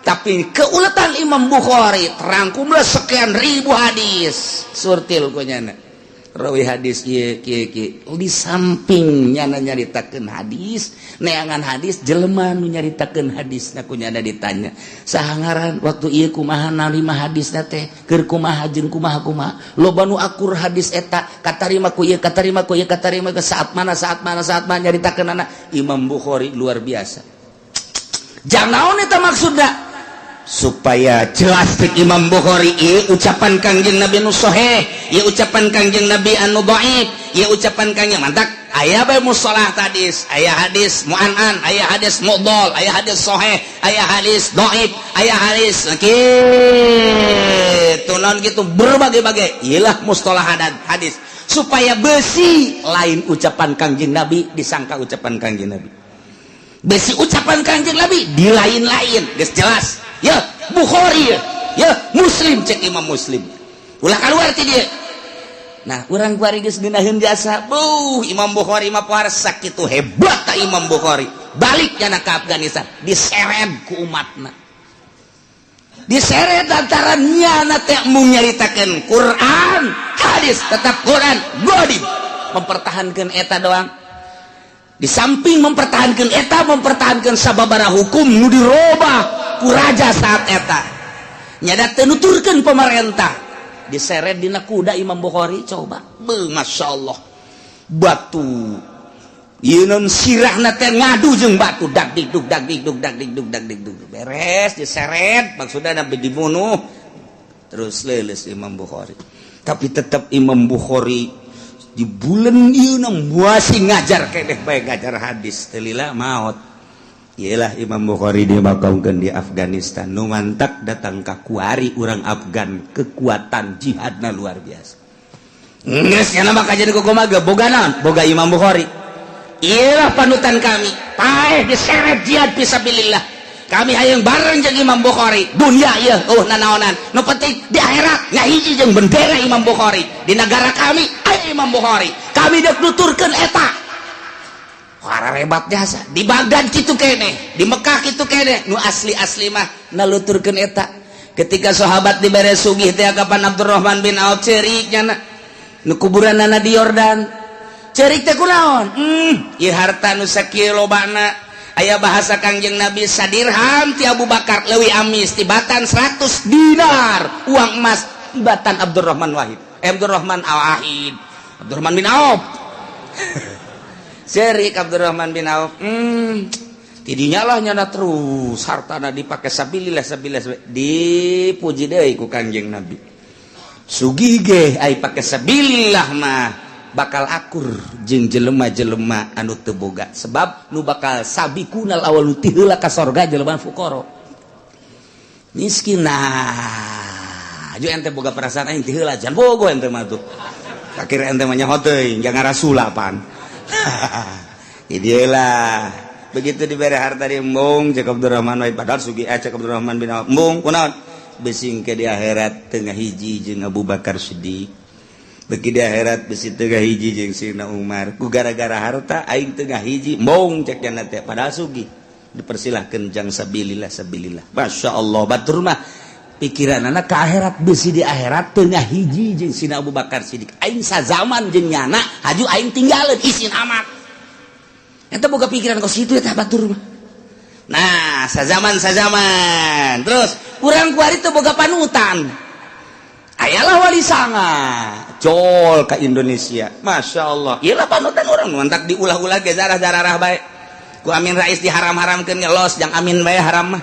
Tapi keuletan Imam Bukhari terangkumlah sekian ribu hadis, surtil ku nyana rawi hadis ieu kieu kieu. Di samping nyana nyaritakeun hadis, neangan hadis, jelema nu nyaritakeun hadis na ku nyana ditanya, saha ngaran, waktu ieu kumaha narima hadis teh, keur kumaha jeung kumaha kumaha, loba nu akur hadis eta katarima ku ieu, katarima ku ieu, katarima ke saat mana, saat mana, saat mana nyaritakeun anak. Imam Bukhari luar biasa. Jang naon eta maksudna? Supaya jelas cek Imam Bukhari, ieu ucapan Kangjeng Nabi nu sahih, ieu ucapan Kangjeng Nabi anu dhaif, ieu ucapan Kangjeng. Mantak aya bae mustalah hadis, aya hadis mu'an'an, aya hadis mudhal, aya hadis sahih, aya hadis dhaif, aya hadis kitu naon gitu, berbagai-bagai iyalah mustalah hadis, supaya besi lain ucapan Kangjeng Nabi disangka ucapan Kangjeng Nabi, besi ucapan Kangjeng Nabi di lain-lain. Geus jelas ya Bukhari ya, ya Muslim, cek Imam Muslim ulah keluar ti dia. Nah, urang kuari geus ngeunaheun jasa buh Imam Bukhari mah pohara sakitu hebat ta Imam Bukhari. Balik nyana ke Afghanistan, diseret ku umatna, diseret lantaran nyana teh mung nyaritakeun Quran hadis, tetap Quran godim mempertahankan eta doang. Di samping mempertahankan eta, mempertahankan sababara hukum nu dirobah ku raja saat eta, nyada teu nuturkeun pemerintah, diseret dina kuda Imam Bukhari. Coba, be, Masya Allah, batu ieu non sirahna teh ngadu jeung batu, dak dikduk dak dikduk dak dikduk dak dikduk. Beres diseret, maksudna nabi dibunuh, terus leuleus Imam Bukhari. Tapi tetap Imam Bukhari di bulan ieu masih ngajar keneh bae, ngajar hadis teu lila maot. Iyalah, Imam Bukhari dimakamkan di Afghanistan. Nu mantak datang ka kuari urang Afgan, kekuatan jihadna luar biasa. Geus nya maka jadi kumaha, boga naon? Boga Imam Bukhari. Iyalah panutan kami. Paeh diseret jihad fisabilillah. Kami hayang bareng jeung Imam Bukhari. Dunia ieu oh nanaonan. Nu penting di akhirat ngahiji jeung bendera Imam Bukhari. Di negara kami aya Imam Bukhari. Kami dek nuturkeun eta. Hebat jasa di Baghdad kitu kene, di Mekah kitu kene. Nu asli-asli mah naluturkeun eta. Ketika sahabat dibere sugih teh, kapan Abdurrahman bin Auf ceurik nyana nu kuburanana di Yordan. Ceurik teh kunaon? Ieu harta nu sakieu lobana, aya bahasa Kangjeng Nabi, sadirham ti Abu Bakar leuwih amis tibatan 100 dinar uang emas tibatan Abdurrahman Wahid, eh, Abdurrahman Al-Wahid, Abdurrahman bin Auf. Serik Abdurrahman bin Auf, tidinya lah nyana terus hartana dipakai sabilillah, sabilillah, dipuji deui ku Kangjeng Nabi. Sugih ge ai pake sabilillah mah bakal akur jeung jelema-jelema anu teu boga, sebab nu bakal sabiqunal awal ti heula ka sorga jelema fuqara, miskin. Nah, aju ente boga perasaan aing ti heula, jangan bogo ente mah tuh. Akhir ente mah nyaho teuing, jangan rasulapan. Idilah, begitu diberi harta di embung cek Abdurrahman wae, padahal sugih, eh, cek Abdurrahman bin Auf, embung kunaon, besing ke di akhirat tengah hiji jeung Abu Bakar Siddiq, beki di akhirat besi tengah hiji jeung Sayyidina Umar, ku gara-gara harta aing tengah hiji, embung cek jana teh. Padahal sugih, dipersilahkan jang sabilillah, sabilillah. Masya Allah, batur mah pikiran anak ke akhirat, besi di akhirat tengah hiji jeung Sayyidina Abu Bakar Siddiq, aing sazaman jeung nyana, haju aing tinggalin isin amat. Eta boga pikiran kos kitu eta batur mah. Nah, sazaman sazaman terus kurang kuari teu boga panutan. Ayalah Wali Sanga jol ke Indonesia. Masya Allah, iyalah panutan orang, mantak diulah-ulah ge zarah-zarah bae ku Amin Rais, diharam-haramkeun los jang Amin bae. Haram mah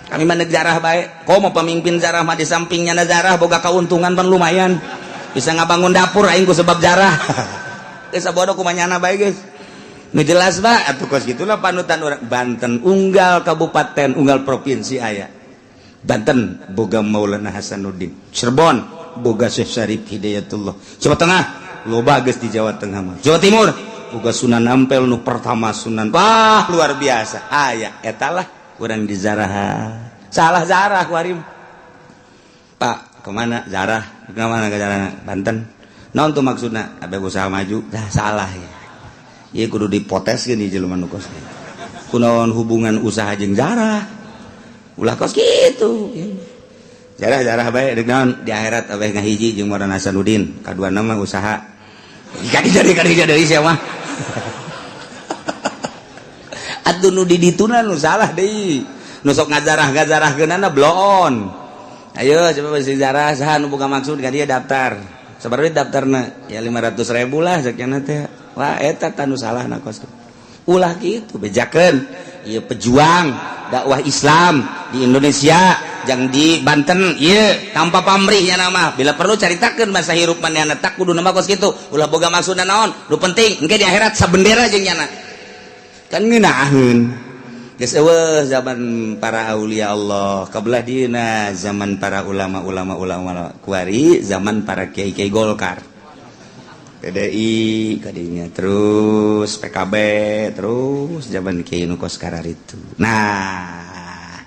kami mah zarah bae. Komo pemimpin zarah mah, di sampingnya zarah boga keuntungan pan lumayan, bisa ngabangun dapur aing ku sebab zarah. Geus sabodo kumanyana bae, guys. Nu jelas Pak, atuh kos gitulah panutan orang Banten, unggal kabupaten, unggal provinsi aya. Banten boga Maulana Hasanuddin, Cirebon boga Syekh Syarif Hidayatullah, Jawa Tengah loba geus, di Jawa Tengah mah. Jawa Timur boga Sunan Ampel nu pertama, Sunan, wah, luar biasa aya. Etalah kurang di zarah, salah zarah kuari. Pak, kemana zarah, kemana ke zarah Banten, naon tuh maksudna? Ada usaha maju. Dah salah ya. Ieu kudu dipotes gini jelema nu kos kunaon hubungan usaha jeung zarah? Ulah kos kitu. Jarah jarah bae deuk naon? Di akhirat abeh ngahiji jeung Maulana Hasanuddin, kadua nama usaha kadi jadi kadi jadi sia mah. Atuh nu di dituna nu salah deui, nu sok ngajarah ngajarahkeunana bloon. Ayo coba besi jarah, saha nu boga maksud ka dia daftar, sabaraha daftarna ya? 500 ribu lah sekian teh. Wah, eta tanu salah na kos. Ulah gitu, bejakeun ieu pejuang dakwah Islam di Indonesia jang di Banten ieu tanpa pamrihnya nama. Bila perlu caritakeun masa hirup manehna, tak kudu nama kos kitu. Ulah boga maksudna naon, nu penting engke di akhirat sabendera jeung nyana, kan ngeunaheun. Geus eueuh zaman para aulia Allah, kabelah dieuna zaman para ulama-ulama, ulama kuari zaman para kiai-kiai Golkar, PDI kadinya, terus PKB, terus zaman kiai nu kos itu. Nah,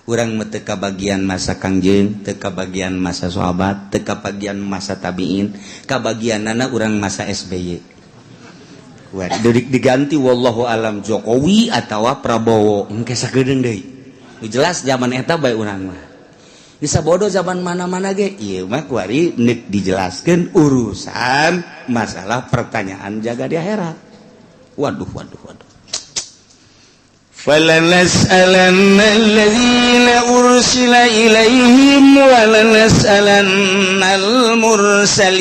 urang mah teu kabagian masa Kangjeng, teu kabagian masa sahabat, teu kabagian masa tabiin, kabagianana urang masa SBY. Diganti wallahu alam Jokowi atau Prabowo engke sakedeung deui. Jelas zaman eta bae urang mah bisa bodoh zaman mana-mana ge. Ieu mah kuari nek dijelaskeun urusan masalah pertanyaan jaga di akhirat. Waduh, waduh, waduh. فلنسألن الذين أرسل إليهم ولنسألن المرسلين.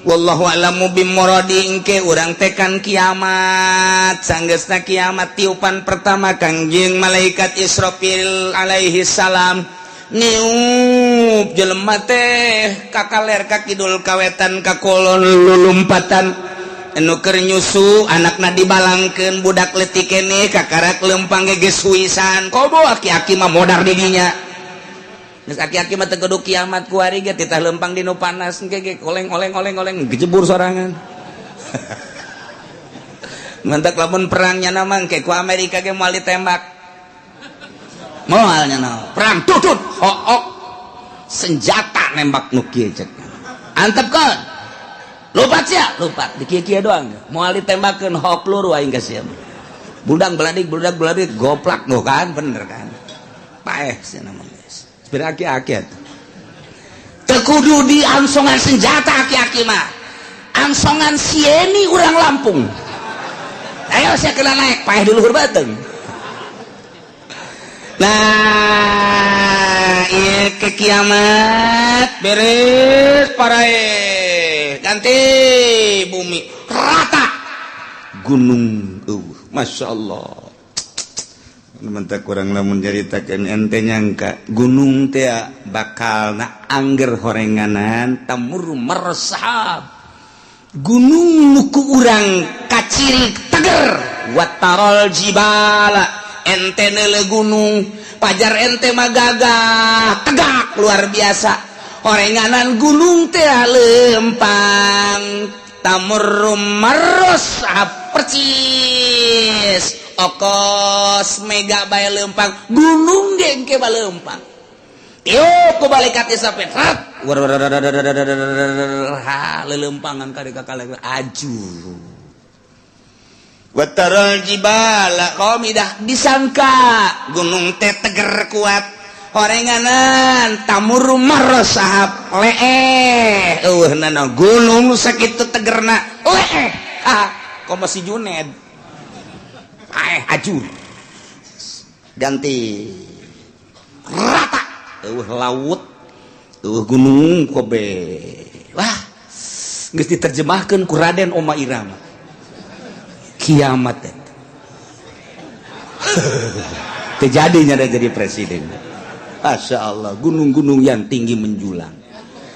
Wallahu a'lamu bimuradi. Engke urang tekan kiamat, sanggeusna kiamat, tiupan pertama Kangjeng malaikat Israfil alaihi salam niup, jelema teh kakaler, kakidul, kawetan, kakulon, lulumpatan. Anu keur nyusu anakna dibalangkeun, budak leutik keneh kakarak lempang ge geus huisan. Komo aki-aki mah modar di dinya. Geus aki-aki mah teu kudu kiamat, kuari ge titah lempang di nu panas engke ge oleng oleng oleng oleng, gejebur sorangan. Mantak lamun perangnya nama engke ku Amerika ge moal ditembak, moal nya perang tutut hook senjata nembak nu kieu, cek antepkeun, lupat sia, lupat di kieu-kieu doang, moal ditembakeun hok peluru aing ka sia. Budak beladik, budak beladik, goplak nu kan bener kan, paeh sia nama geus aki-aki. Teu kudu di ansongan senjata aki-aki mah, ansongan sieni urang Lampung, ayo saya kena naik, paeh di luhur bateng. Nah, iya ke kiamat beres parae, ganti bumi rata, gunung Masya Allah. Mentak kurang lamun nyaritakeun, ente nyangka gunung teh bakal na angger horenganan tamur meresahab gunung nu ku urang kaciri teger. Watarol jibala, ente neule gunung pajar ente mah gagah tegak luar biasa, horenganan gunung teh lempang, tamur meresahab percis okos mega bae lempang, gunung ge engke balempang. Tiup ku malaikat Israfil, ha, lelempangan ka ka aju. Wataral jibala qamidah, disangka gunung teh teger kuat, horenganan tamur marosahab leeh, eueuh nana gunung sakitu tegerna leeh. Ah, komo si Juned, paeh, ajur, ganti rata, eueuh laut, eueuh gunung kobe. Wah, geus diterjemahkeun ku Raden Oma Irama kiamat eta terjadinya ada jadi presiden. Masya Allah, gunung-gunung yang tinggi menjulang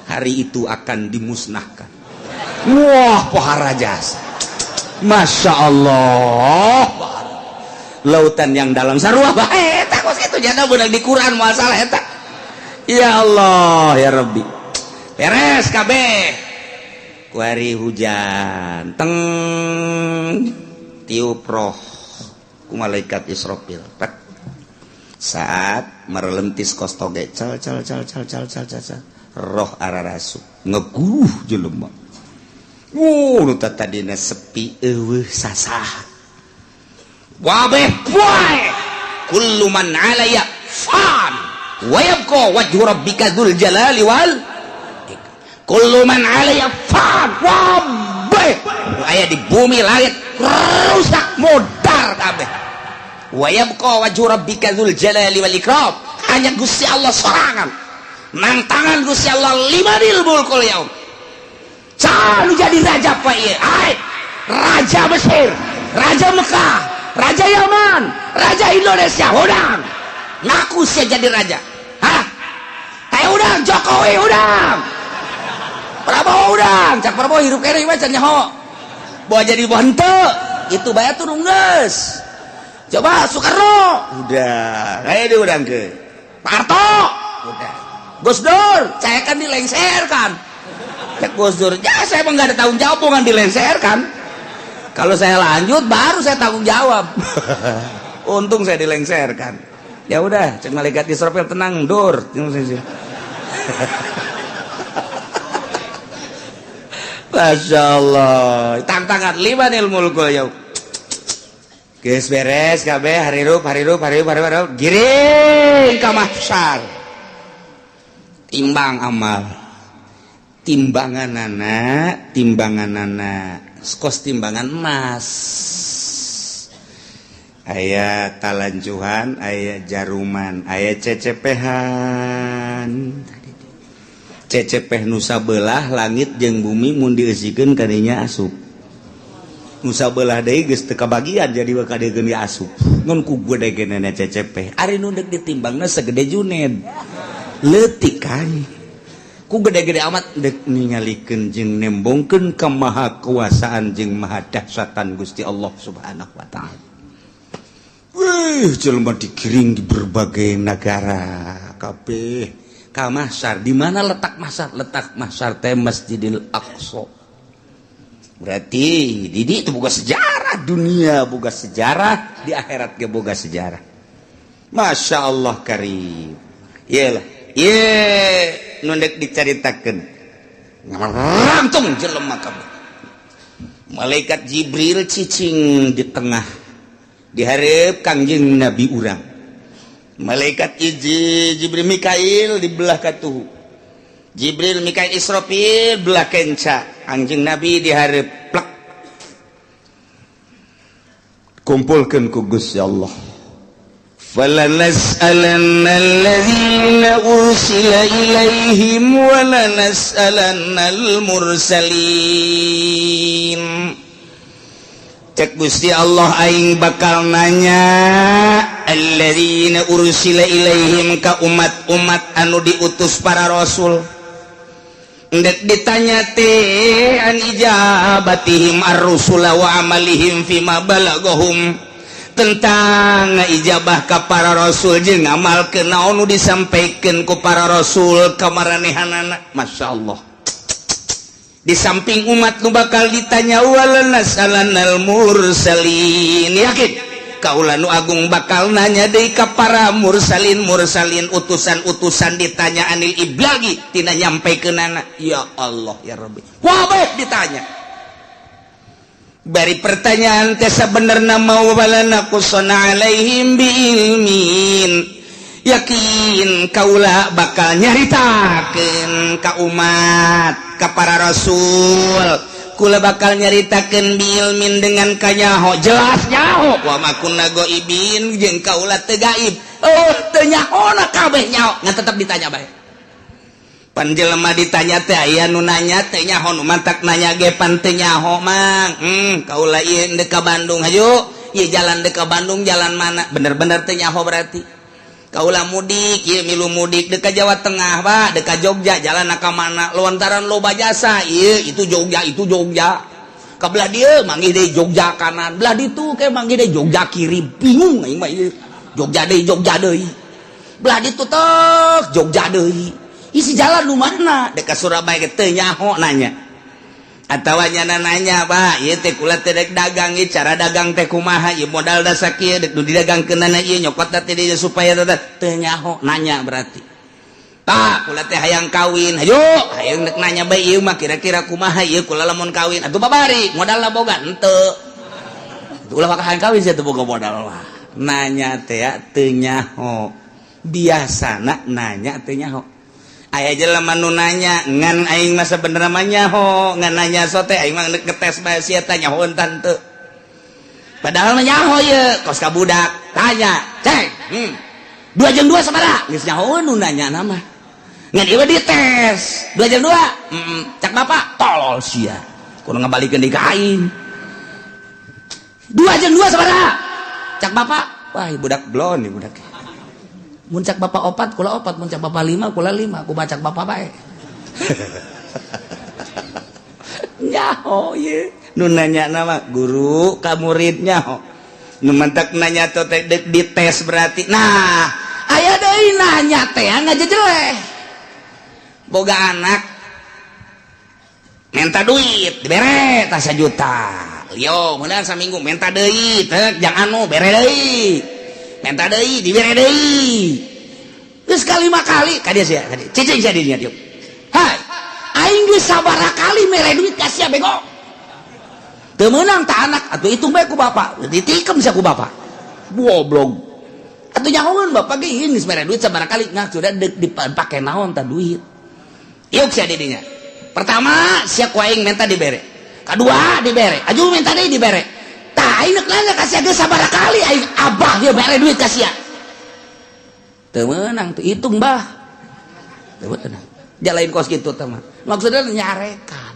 hari itu akan dimusnahkan. Wah, pohara jasa. Masya Allah, lautan yang dalam sarua bae eta kos kitu jana beunang di Quran, masalah eta. Ya Allah ya Rabbi, beres kabeh kuari hujan teng, tiup roh ku malaikat Israfil. Pek. Saat merelentis kos toge, cal cal cal cal cal cal cal cal, roh ararasuk ngeguh jelema. Wuh, nu tadina sepi eueuh sasah, wabeh poe. Kullu man alaya fan wa yabqa wajhu rabbika dzul jalali wal. Kullu man alaya fan, wabeh nu aya di bumi langit rusak modar kabeh. Wa yabqa wajhu rabbika dzul jalali wal ikram, hanya Gusti Allah sorangan nang tangan Gusti Allah. Limanil mulkul yaum, nu jadi raja pak ieu? Ai raja Mesir, raja Mekah, raja Yaman, raja Indonesia, udang ngaku saya jadi raja. Hah, kayak udang Jokowi, udang Prabowo, udang cak Prabowo hirup kene mah can nyaho bawa jadi henteu itu bae turun geus. Coba Soekarno udah kayak dia udang ke Pak Harto udah, Gus Dur saya kan dilengserkan. Cek Gus Dur ya, saya emang nggak ada tanggung jawab, bukan dilengserkan. Kalau saya lanjut baru saya tanggung jawab. Untung saya dilengserkan. Ya udah, cek malaikat Israfil, tenang dur. Masya Allah, tantangan limanil mulkul yaum. Geus beres kabeh, harirup harirup harirup harirup harirup, giring ka mahsyar, timbang amal. Timbanganana, timbanganana kos timbangan emas, aya talancuhan, aya jaruman, aya cecepehan. Cecepeh nu sabelah langit jeung bumi mun dieusikeun kadinya asup, nu sabelah deui geus teu kabagian, jadi kadegeun asup ngan ku gede genena cecepeh. Ari nu deuk ditimbangna segede Juned, leutik kan. Ku gede-gede amat dek ningalikeun jeung nembongkeun kemahakuasaan jeung maha dahsyatan Gusti Allah Subhanahu wa taala. Wih, jelema digiring di berbagai negara kabeh ka mahsyar. Di mana letak mahsyar? Letak mahsyar teh Masjidil Aqsa. Berarti di itu boga sejarah dunia, boga sejarah di akhirat ge boga sejarah. Masya Allah karim. Iyalah, ye nu dek dicaritakeun. Langsung jelema kabeh. Malaikat Jibril cicing di tengah, dihareup Kangjeng Nabi urang. Malaikat hiji Jibril, Mikail di belah katuhu. Jibril, Mikail, Israfil belah kenca. Kangjeng Nabi dihareup plek. Kumpulkeun ku Gusti Allah. فلنسألن الذين أرسل إليهم ولنسألن المرسلين. Cek Gusti Allah, aing bakal nanya alladzina ursila ilaihim ka umat-umat anu diutus para rasul. Ndek ditanya teh an ijabatihim ar-rusula wa amalihim fima balagahum, tentang ijabah ka para rasul jeung ngamalkeun naon nu disampaikan ku para rasul ka maranehanana. Masya Allah. Di samping umat nu bakal ditanya, walanas'alannal mursalin. Yakin kaula nu agung bakal nanya deui ka para mursalin, mursalin utusan-utusan, ditanya anil iblagi tina nyampekeunana. Ya Allah ya Rabbi, wabeh ditanya. Bari pertanyaan teh sabenerna mau walana qusana alaihim biilmin. Yakin kaula bakal nyaritakeun ka umat, ka para rasul. Kula bakal nyaritakeun biilmin, dengan kanyaho, jelas nyaho. Wa ma kunna ghaibin, jeung kaula teu gaib. Oh, teu nyahona, kabeh nyaho, ngan tetep ditanya bae. Pan jelema ditanya teh aya nu nanya teh nyaho, nu mantak nanya ge pan teu nyaho, Mang. Kaula ieu deuk ka Bandung, hayu ieu jalan deuk ka Bandung jalan mana? Bener-bener teu nyaho berarti. Kaula mudik ieu, milu mudik deuk ka Jawa Tengah, Pak, deuk ka Jogja, jalan ka mana? Lontaran loba jasa ieu, itu Jogja, itu Jogja. Ka belah dieu manggih deui Jogja kanan, belah ditu ke manggih deui Jogja kiri, bingung aing mah ieu. Jogja deui, Jogja deui. Belah ditu tek Jogja deui. Isi jalan nu mana? Dek ka Surabaya ge teu nyaho nanya. Atawa nyana nanya, Pak, ieu teh kula teh dek dagang, ieu cara dagang teh kumaha, ieu modal da sakieu dek nu didagangkeunana ieu nyokot teh dieu supaya teu nyaho nanya berarti. Pak, kula teh hayang kawin, hayu, hayang dek nanya bae ieu mah kira-kira kumaha ieu kula lamun kawin. Atuh babari, modalna boga henteu. Ulah maka hayang kawin sia teu boga modal lah. Nanya teh teu nyaho. Biasana nanya teu nyaho. Aya jelema nu nanya ngan aing mah sabenerna mah nyaho, ngan nanya sote aing mah ngetes bae sia teh nyaho tante. Padahal mah nyaho ye, kos ka budak tanya, "Cek, 2 jeung 2 sabaraha?" Geus nyaho nu nanya nama. Ngan ieu dites, 2 jeung 2. Cak bapak, tolol sia. Kudu ngabalikeun deui ka aing. 2 jeung 2 sabaraha? Cak bapak, wah budak blon nih budak. Mun cak bapak opat, kula opat, mun cak bapak lima, kula lima, ku cak bapak bae. Nyaho ye. Nu nanya nama guru ka murid nyaho. Nu mantak nanya teh dek dites berarti. Nah, aya deui nanya teh ngajejeleh. Boga anak minta duit, dibere tah 1 juta. Lio, kemudian saminggu minta deui, teh jangan anu bere deui. Minta deui, dibere deui. Geus kalima kali ka dia sia, ka dia. Cicing sia dinya dieu. Hai, aing geus sabaraha kali mere duit ka sia, bego. Teu meunang ta anak, atuh hitung bae ku bapak. Ditikem sia ku bapak. Goblok. Atuh nyahoeun bapak ge geus mere duit sabaraha kali, nah sudah dipake naon ta duit. Iuk sia didinya. Pertama sia ku aing minta dibere, kedua dibere, aju minta deui dibere. Tah, aing neuk nanya ka sia geus sabaraha kali aing abah dia bere duit ka sia? Teu meunang tuh, hitung bah. Teu meunang. Jalain kos kitu teh mah. Maksudnya nyarekan.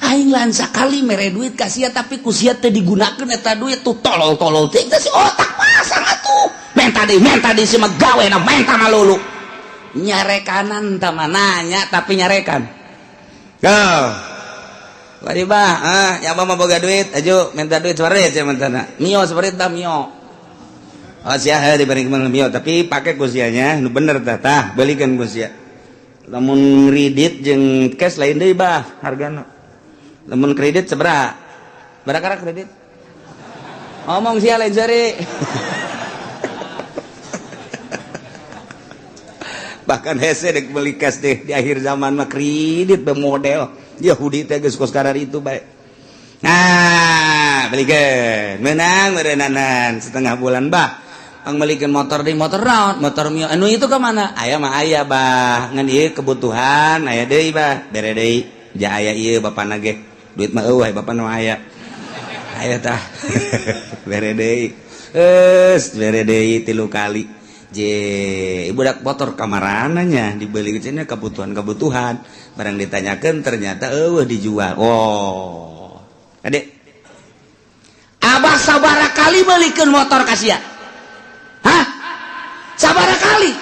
Aing lain sakali mere duit ka sia, tapi ku sia teu digunakeun eta duit tuh. Tolol-tolol teh si otak pasang atuh. Menta deui, menta deui, si mah gawe na menta malulu. Nyarekanan tah mah, nanya tapi nyarekan. Go. Wadi bah, ah, ya mah boga duit, aju minta duit separit sia minta. Mio separit dah mio. Oh sia diberi mio, tapi pakai ku sianya nu bener tah, tah belikan ku sia. Lamun kredit jeung cash lain deui bah hargana. Lamun kredit sabaraha? Berapa kredit? Ngomong sia lain seri. Bahkan hese dek beli cash deh di akhir zaman mah kredit model Yahudi teh geus kos karar itu bae. Nah, belikan menang merenanan setengah bulan bah. Ang belikan motor di motor naon? Motor Mio. Anu itu ke mana? Aya mah aya bah. Ngan ieu kebutuhan aya deui bah. Bere deui. Ja aya ieu bapana ge. Duit mah eueuh bapana mah aya. Aya tah. Bere deui. Geus bere deui 3 kali. Je, budak motor kamarananya dibeli cenah kebutuhan-kebutuhan. Barang ditanyakeun ternyata eueuh dijual. Oh. Adek. Abah sabaraha kali belikeun motor ka sia? Hah? Sabaraha kali?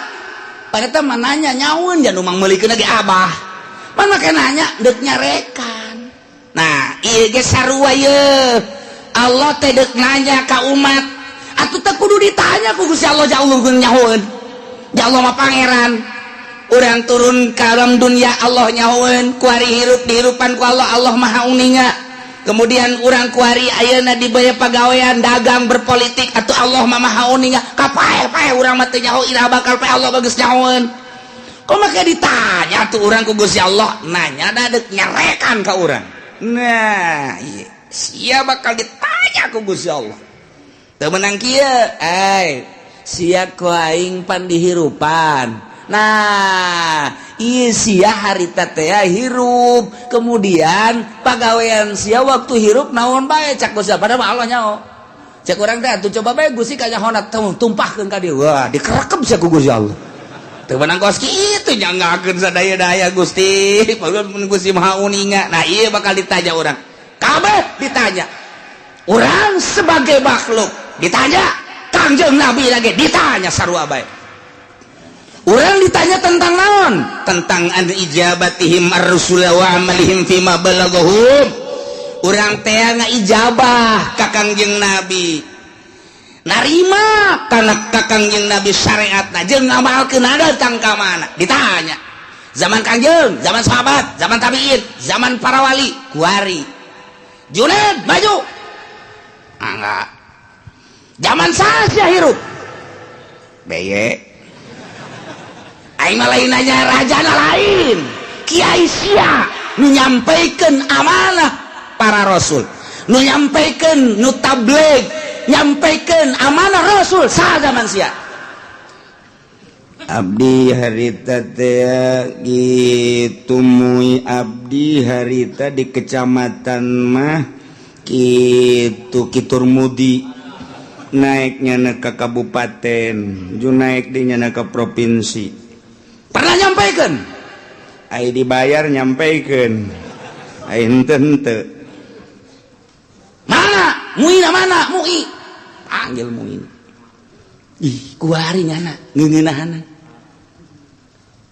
Pada mah nanya nyaun jangan umang meulikeun lagi abah. Mana make nanya deuk nyarekan. Nah, ieu ge sarua ye. Allah teh deuk nanya ka umat. Atuh teh kudu ditanya ku Gusti Allah, ja Allah nyahoeun. Ja Allah mah pangeran. Urang turun ka alam dunia Allah nyahoeun, kuari hirup dihirupan ku Allah, Allah Maha Uninga. Kemudian urang kuari ayeuna diberi pagawean dagang berpolitik atau Allah mah Maha Uninga. Kapae-pae urang mah teu nyaho iraha bakal pae, Allah bagus nyahoeun. Kok make ditanya tuh urang ku Gusti Allah? Nanya da deuk nyarekan ka urang. Nah, ieu sia bakal ditanya ku Gusti Allah. Teu meunang kieu, ai sia ku aing pan dihirupan. Nah, ieu sia harita teh hirup, kemudian pagawean sia waktu hirup naon bae cak Gusti Allah, padahal Allah nyaho. Cek urang teh atuh coba bae Gusti kanyahona tumpahkeun ka dieu. Wah, dikerekep sia ku Gusti Allah. Teu meunang kos kitu nyanggakeun sadaya-daya Gusti, padahal mun Gusti Maha Uninga. Nah, ieu bakal ditanya urang. Kabeh ditanya. Urang sebagai makhluk ditanya, Kangjeng Nabi lagi ditanya sarua bae. Urang ditanya tentang naon? Tentang an ijabatihim ar-rusul wa amalihim fima balaghahum. Urang teh ngaijabah ka Kangjeng Nabi. Narima kana ka Kangjeng Nabi syariatna jeung ngamalkeun datang ka mana? Ditanya. Zaman Kangjeng, zaman sahabat, zaman tabiin, zaman para wali, kuari. Junaid maju. Ah, enggak. Zaman saha hirup? Beye. Aing mah lain nanya rajana lain. Kiai sia nu nyampaikan amanah para rasul. Nu nyampaikan, nu tabligh, nyampaikan amanah rasul saha zaman sia? Abdi harita teh gitu mui abdi harita di kecamatan mah gitu Kitur Mudi naiknya ke kabupaten ju naik di nyana ke provinsi. Pernah nyampaikan? Ai dibayar nyampaikan, ai henteu henteu. Mana? Muina mana? Mui. Panggil Muin. Ih, kuari nyana ngeungeunahana.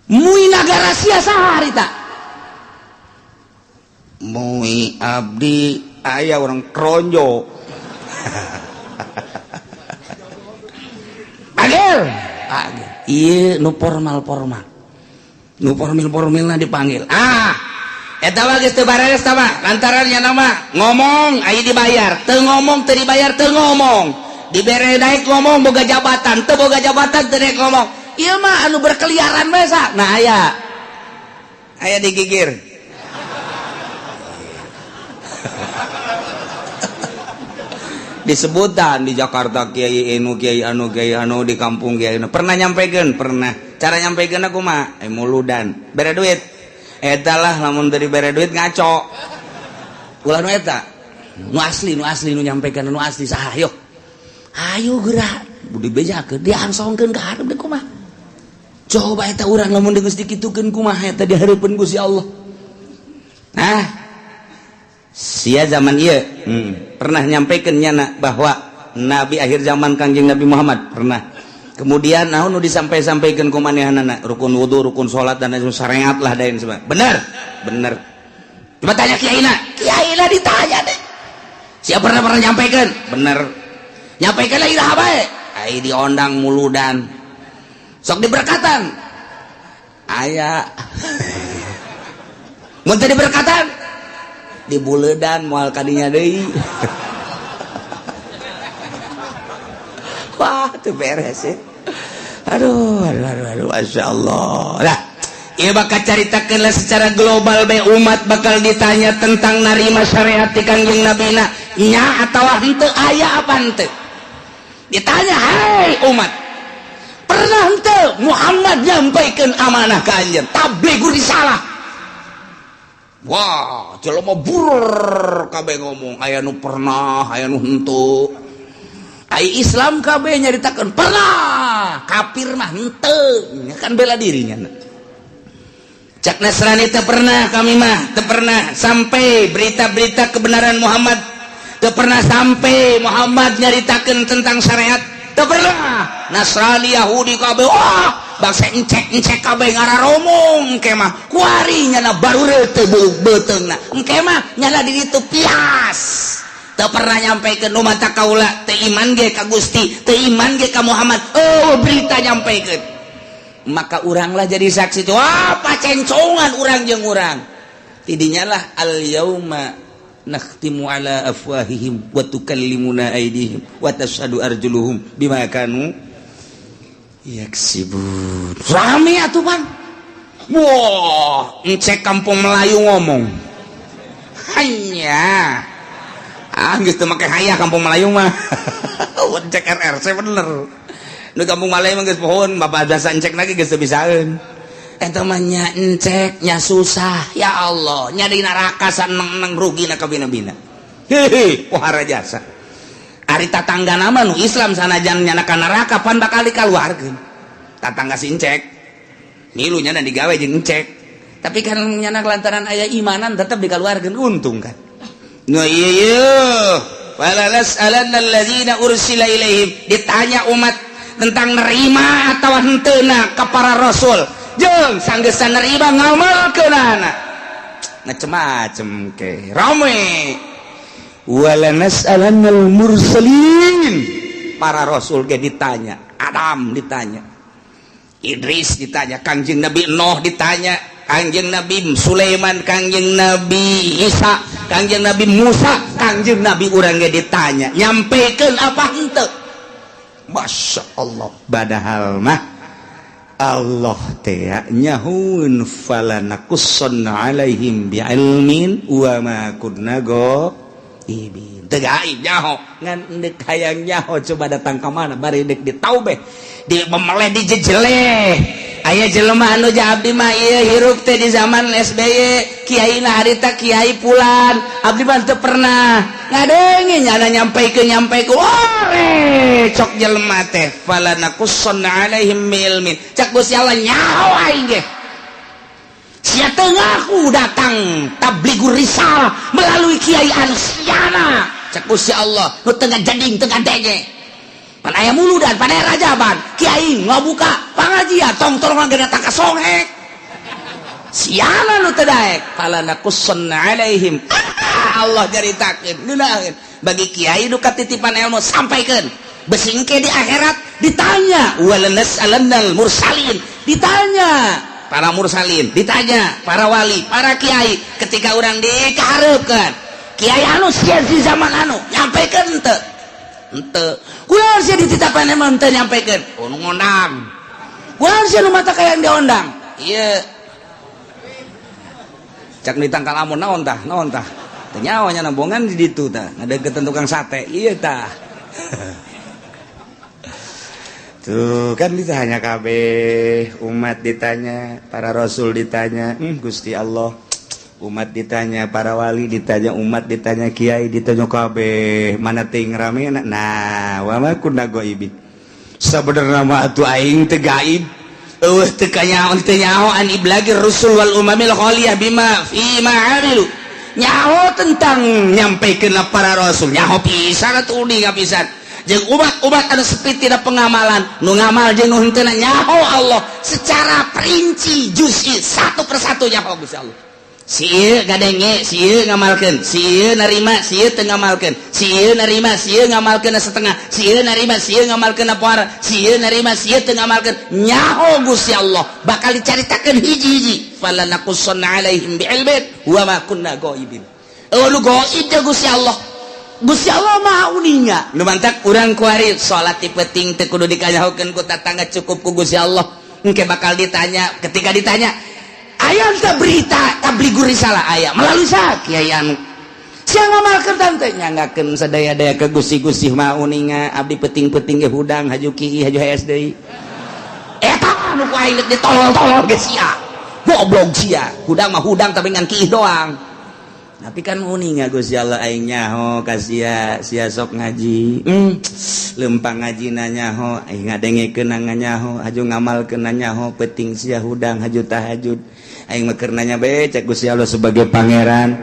Mui nagara sia saha harita? Mui abdi aya orang kronjo. Panggil. Panggil. Ieu nu formal-formal. Nu formil-formilna dipanggil. Ah, eta mah geus teu bareres tah mah. Lantaran nya nama ngomong aya dibayar, teu ngomong teu dibayar teu ngomong. Dibere naik ngomong boga jabatan, teu boga jabatan teu naik ngomong. Ieu mah anu berkeliaran bae sa. Nah aya. Aya digigir. Disebutan di Jakarta kiai anu kiai anu kiai anu di kampung kiai anu. Pernah nyampaikan? Pernah. Cara nyampaikan aku mah muludan. Bere duit. Eta lah, lamun dari bere duit ngaco. Ulah nu eta. Nu asli, nu asli, nu nyampaikan nu asli saha? Ayo. Ayo gerak. Budi bejakeun, diangsongkeun ka hareup deui kumaha? Coba eta urang lamun geus dikitukeun kumaha eta di hareupeun Gusti Allah. Nah, sia zaman ieu pernah nyampaikan nyana bahwa nabi akhir zaman Kangjeng Nabi Muhammad pernah. Kemudian naon nu disampai-sampaikan ku manehanana, rukun wudu, rukun salat, dan lain syariat lah dan sebagainya. Bener? Bener. Coba tanya kiaina. Kiaina ditanya deh. Siapa pernah pernah nyampaikan? Bener. Nyampaikan lagi dah bae. Ai diondang muludan. Sok diberkatan. Aya. Mun teu diberkatan dibuledan moal kadinya deui. Wah, itu beres ya. Aduh, aduh, aduh, aduh, Masya Allah. Lah, ieu bakal caritakeun lah secara global bae, umat bakal ditanya tentang narima syariat ti Kangjeng Nabina nya atawa henteu, aya apa henteu. Ditanya, "Hai umat, pernah henteu Muhammad nyampaikan amanah ka anjeun, tablighur risalah?" Wah, jelema bur kabeh ngomong, aya nu pernah, aya nu henteu. Ai Islam kabeh nyaritakeun pernah, kafir mah henteu, kan bela dirinya. Cak Nasrani, teu pernah kami mah, teu pernah sampai berita-berita kebenaran Muhammad, teu pernah sampai Muhammad nyaritakeun tentang syariat, teu pernah. Nasrani, Yahudi kabeh, wah, bangsa encek-encek kabeh ngararomong. Engke mah kuari nyana baru teu beuteungna, engke mah nyana di ditu pias. Teu pernah nyampaikan nu mata kaula teu iman ge ka Gusti, teu iman ge ka Muhammad. Oh, berita nyampaikan, maka uranglah jadi saksi. Tuh apa cencongan urang jeung urang tidinya lah. Al yauma nakhtimu ala afwahihim wa tukallimuna aydihim wa tashhadu arjuluhum bima kanu yaksibun. Rame atuh pan. Wah, encek kampung Melayu ngomong hanya ah geus teu make hayah kampung Melayu mah. Encek RRC bener nu kampung Melayu mah geus pohon bapak jasa encek lagi geus teu bisaeun. Eta mah nya encek nya susah, ya Allah, nya di neraka saneng-neng rugi na kabina-bina. Hehe, pohara jasa. Ari tatangga nama nu Islam sanajan nyana ka neraka pan bakal dikaluarkeun. Tatangga si encek milu nyana digawe jeung encek, tapi kan nyana lantaran aya imanan tetap dikaluarkeun, untung kan. Nu iya iya, wala nas'alanna alladzina ursila ilaihim. Ditanya umat tentang nerima atau henteuna ka para rasul, jeung sanggesan nerima ngamalkeunana macem-macem ke rame. Wala nas'alannal mursalin, para rasul ge ditanya. Adam ditanya, Idris ditanya, Kangjeng Nabi Nuh ditanya, Kangjeng Nabi Sulaiman, Kangjeng Nabi Isa, Kangjeng Nabi Musa, Kangjeng Nabi urang ge ditanya nyampaikan apa henteu. Masya Allah, padahal mah Allah teh nyahueun fala naqussanna alaihim bi'ilmin wa ma kunna ghaibin. Teu gaib nyaho, ngan deuk hayang nyaho coba datang ka mana bari deuk ditaubeh, di memeleh, dijejeleh. Aya jelema anu abdi mah ieu hirup teh di zaman SBY, kiai na harita kiai pulan, abdi mah teu pernah ngadenge nyana nyampaikeun nyampaikeun. Ore cok jelema teh fala naqussanna alaihim ilmin. Cak Gusti Allah, nyaho aing ge sia teu ngaku datang tablighur risalah melalui kiai anu siana. Cak Gusti Allah, nu teu ngajading, teu ngadenge. Pan aya muludan, pan aya rajaban, kiai ngabuka pangajian, tong tolong ge datang ka songhek. Siana nu teu daek. Fala naqussanna alaihim. Allah caritakeun ngeunaheun bagi kiai nu katitipan ilmu, sampaikeun besing ke di akhirat ditanya. Wala nas'alannal mursalin, ditanya para mursalin, ditanya para wali, para kiai. Ketika orang dikahareupeun kiai anu sia di zaman anu nyampaikeun henteu, henteu kunaon sia dititapan emang henteu nyampaikeun? Oh, nu ngondang kunaon sia, nu mata kayang diondang ieu? Cak ditangkal amun naon tah, naon tah, teu nyawa nya nambongan di ditu tah, ngadeukeutan tukang sate ieu tah. Tuh kan ditanya kabeh, umat ditanya, para rasul ditanya, Gusti Allah, umat ditanya, para wali ditanya, umat ditanya, kiai ditanya kabeh, mana ting rame. Nah, wa ma kunna ghaibin. Sabenerna mah atuh aing teu gaib. Eueuh, teu kanyaho, teu nyaho an iblagir rusul wal umamil khaliyah bima fi ma amilu. Nyaho tentang nyampekeun para rasul, nyaho pisan atuh, uninga pisan. Jeung umat-umat anu sepi tidak pengamalan, nu ngamal jeung nu henteu, nyaho Allah secara perinci, juz'i, satu persatu nyaho Gusti Allah. Si ieu ngadenge, si ieu ngamalkeun, si ieu narima, si ieu teu ngamalkeun, si ieu narima, si ieu ngamalkeun setengah, si ieu narima, si ieu ngamalkeun poara, si ieu narima, si ieu teu ngamalkeun. Nyaho Gusti Allah, bakal dicaritakeun hiji-hiji. Fala naqussanna alaihim bi'ilmin wa ma kunna ghaibin. Oh, nu gaib ya Gusti Allah. Gusti Allah Maha uninga. Nu mantak urang kuari salat ti peuting teu kudu dikanyahokeun ku tatangga, cukup ku Gusti Allah. Engke bakal ditanya. Ketika ditanya, aya teu berita tabligur risalah? Aya. Melalui sa kiai anu sia ngamalkeun tante nyanggakeun sadaya-daya ke Gusti. Gusti Maha uninga, abdi peuting-peuting ge hudang, haju kieu, haju hees deui. Eta anu ku aing ditolol-tolol ge sia goblok, sia hudang mah hudang tapi ngan kieu doang. Tapi kan uninga Gusti Allah, aing nyaho ka sia, sia sok ngaji, lempang ngaji nyaho, aing ngadengekeun nyaho, haju ngamalkeun nyaho, peuting sia hudang, haju tahajud. Aing mah keur nanya bae, cek Gusti Allah sebagai pangeran.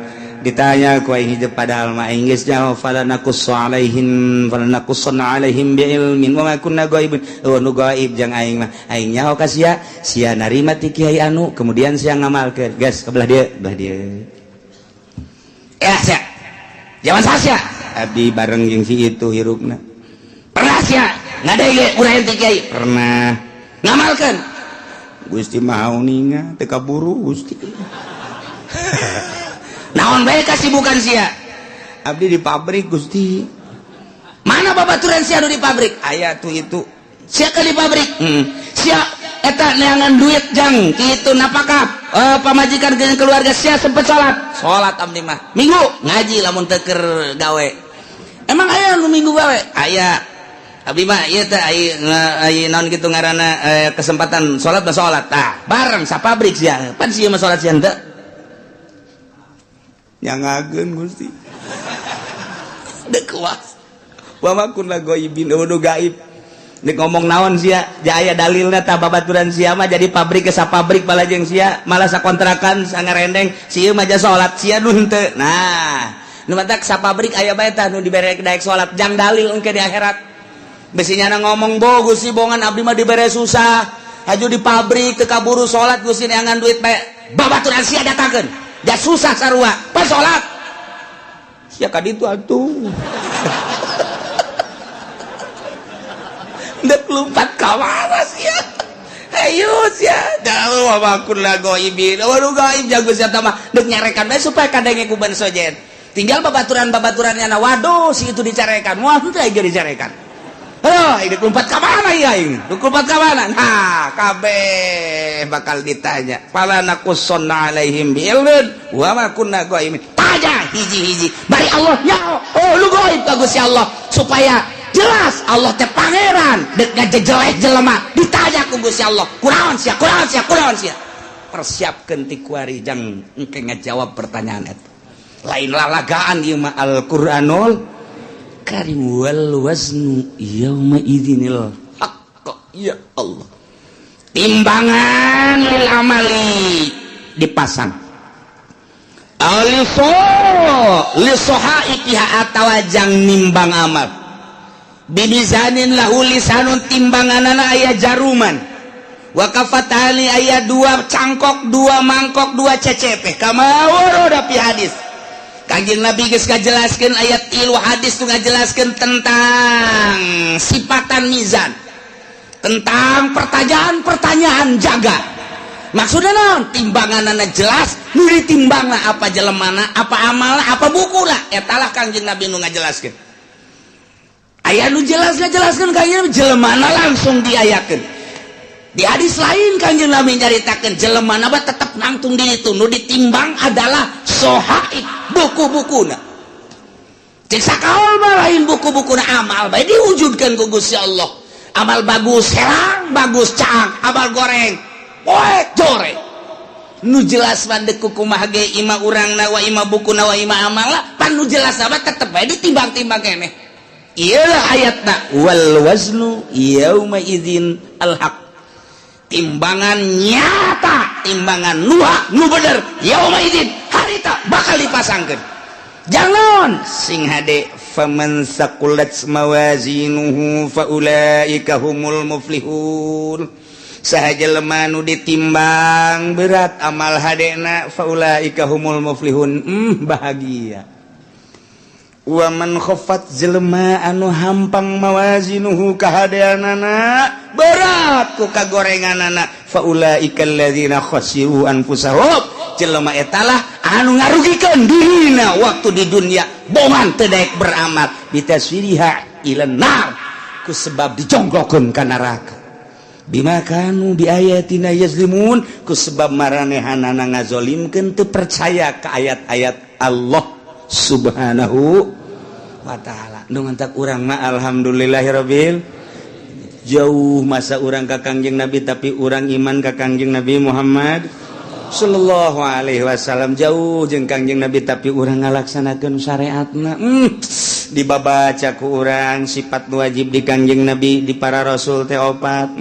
Ditanya ku aing hijab, padahal mah aing geus nyaho. Fala naqussu alaihim, fala naqussanna alaihim bi ilmin wa ma kunna ghaibin. Oh, nu gaib jang aing mah. Aing nyaho ka sia, sia narima ti kiai anu, kemudian sia ngamalkeun. Geus, ke belah dieu, belah dieu ya. Sia zaman sia abdi bareng jeung si itu hirupna. Pernah sia ngadenge urang ti kiai? Pernah. Ngamalkeun? Gusti Maha uninga, teu kaburu, Gusti. Naon bae kasibukan sia? Abdi di pabrik, Gusti. Mana babaturan sia nu di pabrik? Aya tuh itu. Sia ke di pabrik, Sia eta neangan duit jang kitu napakah pamajikan jeung keluarga. Sia sempet salat? Salat abdi mah minggu, ngaji lamun teu keur gawe. Emang aya nu minggu gawe? Aya. Abdi mah ieu teh ai naon kitu ngaranna, kesempatan salat mah salat. Tah, bareng sa pabrik sia pan, sia mah salat, sia henteu. Nyangakeun, Gusti. Dek kuas wa ma kunna ghaibin. Nu gaib. Nek ngomong naon sia? Jaya dalilna tah, babaturan sia mah jadi pabrik ke pabrik bala jeung sia, malah sakontrakan sangarendeng, sia mah ja salat, sia nu henteu. Nah, nu matak sa pabrik aya bae tah nu dibere daek salat, jang dalil engke di akhirat. Besinya ngomong bo, Gusti, bongan abdi mah dibere susah, haju di pabrik teu kaburu salat, Gusti, neangan duit bae. Babaturan sia datangkeun ja susah sarua, pas salat sia ka ditu atuh. Dek lompat ka mana sia? Ayo sia, jauh wa kunna ghaibin. Waduh, gaib jago sia mah. Dek nyarekan bae supaya kadenge ku ban sojen. Tinggal babaturan-babaturannya na, waduh, si itu dicarekan. Wah, henteu aing dicarekan. Aduh, ini lompat ka mana ya aing? Dek lompat ka mana? Nah, kabeh bakal ditanya. Fala naqussanna alaihim bi ilmin wa ma kunna ghaibin. Tanya hiji-hiji. Bari Allah nyaho. Oh, lu gaib ka Gusti Allah supaya jelas Allah teh pangeran. Dek ngajejelek jelema ditanya ku Gusti Allah, kunaon sia, kunaon sia, kunaon sia? Persiapkeun ti kuari jang engke ngajawab pertanyaan eta. Lain lalagaan ieu mah, Al-Qur'anul Karim. Wal waznu yauma idzinil haqq. Ya Allah, timbangan lil amali dipasang aliso lisohaifiha atawa jang nimbang amal bimizanin lahu lisanun, timbanganana aya jaruman, wa kafatani, aya dua cangkok, dua mangkok, dua CCP, kama warada fi hadis. Kanjeng Nabi geus ngajelaskeun ayat tilu hadis tuh ngajelaskeun tentang sifatan mizan, tentang pertanyaan-pertanyaan jaga. Maksudnya naon? Timbanganana jelas, nu ditimbangna apa jelemana, apa amalna, apa bukuna. Eta lah Kanjeng Nabi nu ngajelaskeun. Aya nu jelas ngajelaskeun Kanjeng Nabi, jelemana langsung diayakeun. Di hadis lain Kanjeng Nabi nyaritakeun jelemana mah tetep nangtung di itu, nu ditimbang adalah sohaib, buku-bukuna. Cek sakaol mah lain buku-bukuna, amal bae diwujudkan ku Gusti Allah. Amal bagus herang, bagus caang, amal goreng poek jore. Nu jelas mah deuk kumaha ge ima urang na wa ima buku na wa ima amala, pan nu jelas mah tetep bae ditimbang-timbang keneh. Iyalah ayatna wal waznu yauma idzin al haq. Timbangan nyata, timbangan nu hak, nu bener, yauma idzin harita bakal dipasangkeun. Jangan sing hade, faman saqulat mawazinuhu faulaika humul muflihun. Saha jelema nu ditimbang berat amal hadena, faulaika humul muflihun, bahagia. Wa man khaffat, jelema anu hampang, mawazinuhu kahadeanana berat ku kagorenganana, faulaika alladzina khasiru anfusahum, jelema etalah anu ngarugikeun dirina waktu di dunia, bongan teu daek beramal, bitaswiriha ila nar, ku sebab dijonggokeun ka neraka, bima kanu bi ayatina yazlimun, ku sebab maranehanana ngazolimkeun, teu percaya ka ayat-ayat Allah Subhanahu wa ta'ala. Nu mantak urang mah alhamdulillahirabbil, jauh masa urang ka Kangjeng Nabi, tapi urang iman ka Kangjeng Nabi Muhammad sallallahu alaihi wasallam. Jauh jeung Kangjeng Nabi, tapi urang ngalaksanakeun syariatna. Dibabaca ku urang sifat wajib di Kangjeng Nabi, di para rasul teh opat.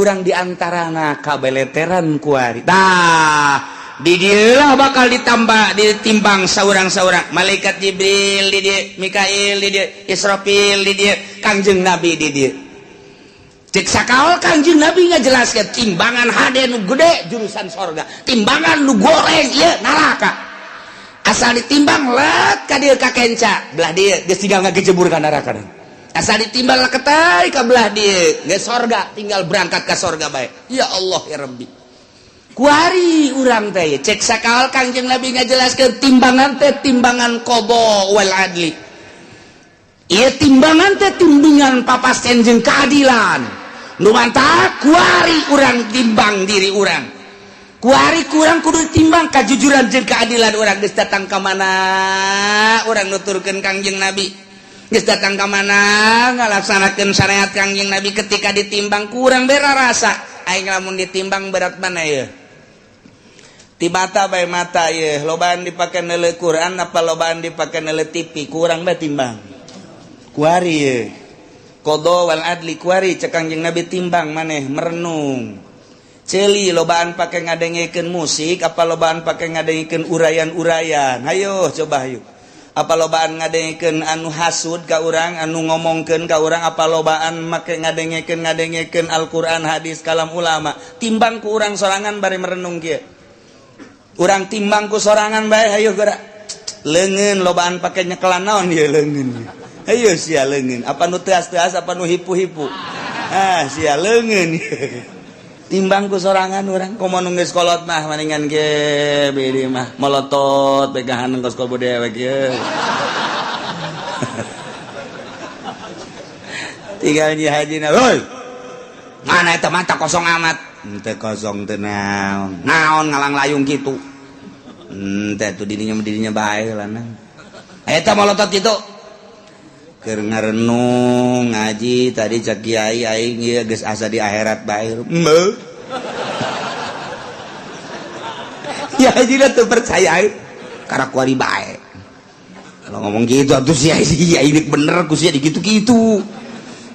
Urang diantarana kabeleteran kuari. Tah, di dieulah bakal ditambah, ditimbang saurang-saurang. Malaikat Jibril di dieu, Mikail di dieu, Israfil di dieu, Kangjeng Nabi di dieu. Cek sakaol Kangjeng Nabi ngajelaskeun timbangan hade nu gede jurusan sorga, timbangan nu goreng ieu neraka. Asal ditimbang let ka dieu ka kenca belah dieu, geus tinggal ngagejebur ka neraka. Asal ditimbang leketai ka belah dieu geus sorga, tinggal berangkat ka sorga bae. Ya Allah ya Rabbi, kuari urang teh cek sakaol Kangjeng Nabi ngajelaskeun timbangan teh timbangan qada wal adli. Ieu timbangan teh timbangan papasten jeung keadilan. Nu mantak kuari urang timbang diri urang, kuari kurang kudu timbang kajujuran jeung keadilan urang. Geus datang ka mana urang nuturkeun Kangjeng Nabi, geus datang ka mana ngalaksanakeun syariat Kangjeng Nabi, ketika ditimbang kurang bera rasa aing lamun ditimbang berat mana ya. Ti mata bae, mata ye lobaan dipake neuleu Quran apa lobaan dipake neuleu TV, kurang bae timbang kuari ye. Qada wal adli kuari cek Kangjeng Nabi, timbang maneh merenung. Ceuli lobaan pake ngadengekeun musik apa lobaan pake ngadengekeun uraian-uraian? Hayo coba, hayu. Apa lobaan ngadengekeun anu hasud ka urang, anu ngomongkeun ka urang, apa lobaan make ngadengekeun ngadengekeun Al-Qur'an, hadis, kalam ulama? Timbang ku urang sorangan bari merenung kieu. Urang timbang ku sorangan bae, hayo gerak. Leungeun lobaan pake nyekelan naon ieu leungeun? Hayo sia, leungeun apa nu teas-teas apa nu hipu-hipu? Ah sia, leungeun timbang ku sorangan urang. Komo nu geus kolot mah maningan ge bedi mah molotot pegahan kos kobo dewek ye. Tinggal nyi haji na, "Woi, mana eta mata kosong amat?" Ente kosong teu naon naon ngalang layung kitu. Ente tuh dirinya dirinya bae lah. Eta molotot kitu keur ngarenung ngaji tadi, cek kiai aing ieu geus asa di akhirat bae. Mbeuh. Ya haji teu percaya karena kuari bae. Kalau ngomong gitu atuh sia, iya ini bener ku sia digitu-gitu.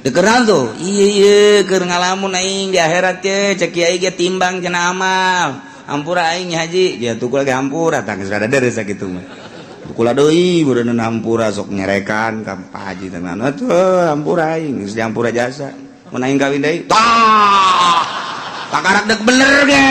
Dekeran tuh, iya iya keur ngalamun aing di akhirat ye, cek kiai ge timbang cenah amal. Hampura aing haji, ya tuh lagi hampura tah geus rada deres sakitu mah. Kula deui beureun hampura sok nyerekan ka Pak Haji tenan. Atuh hampura aing geus dihampura jasa. Mun aing kawin deui, tah. Takarak dek bener ge.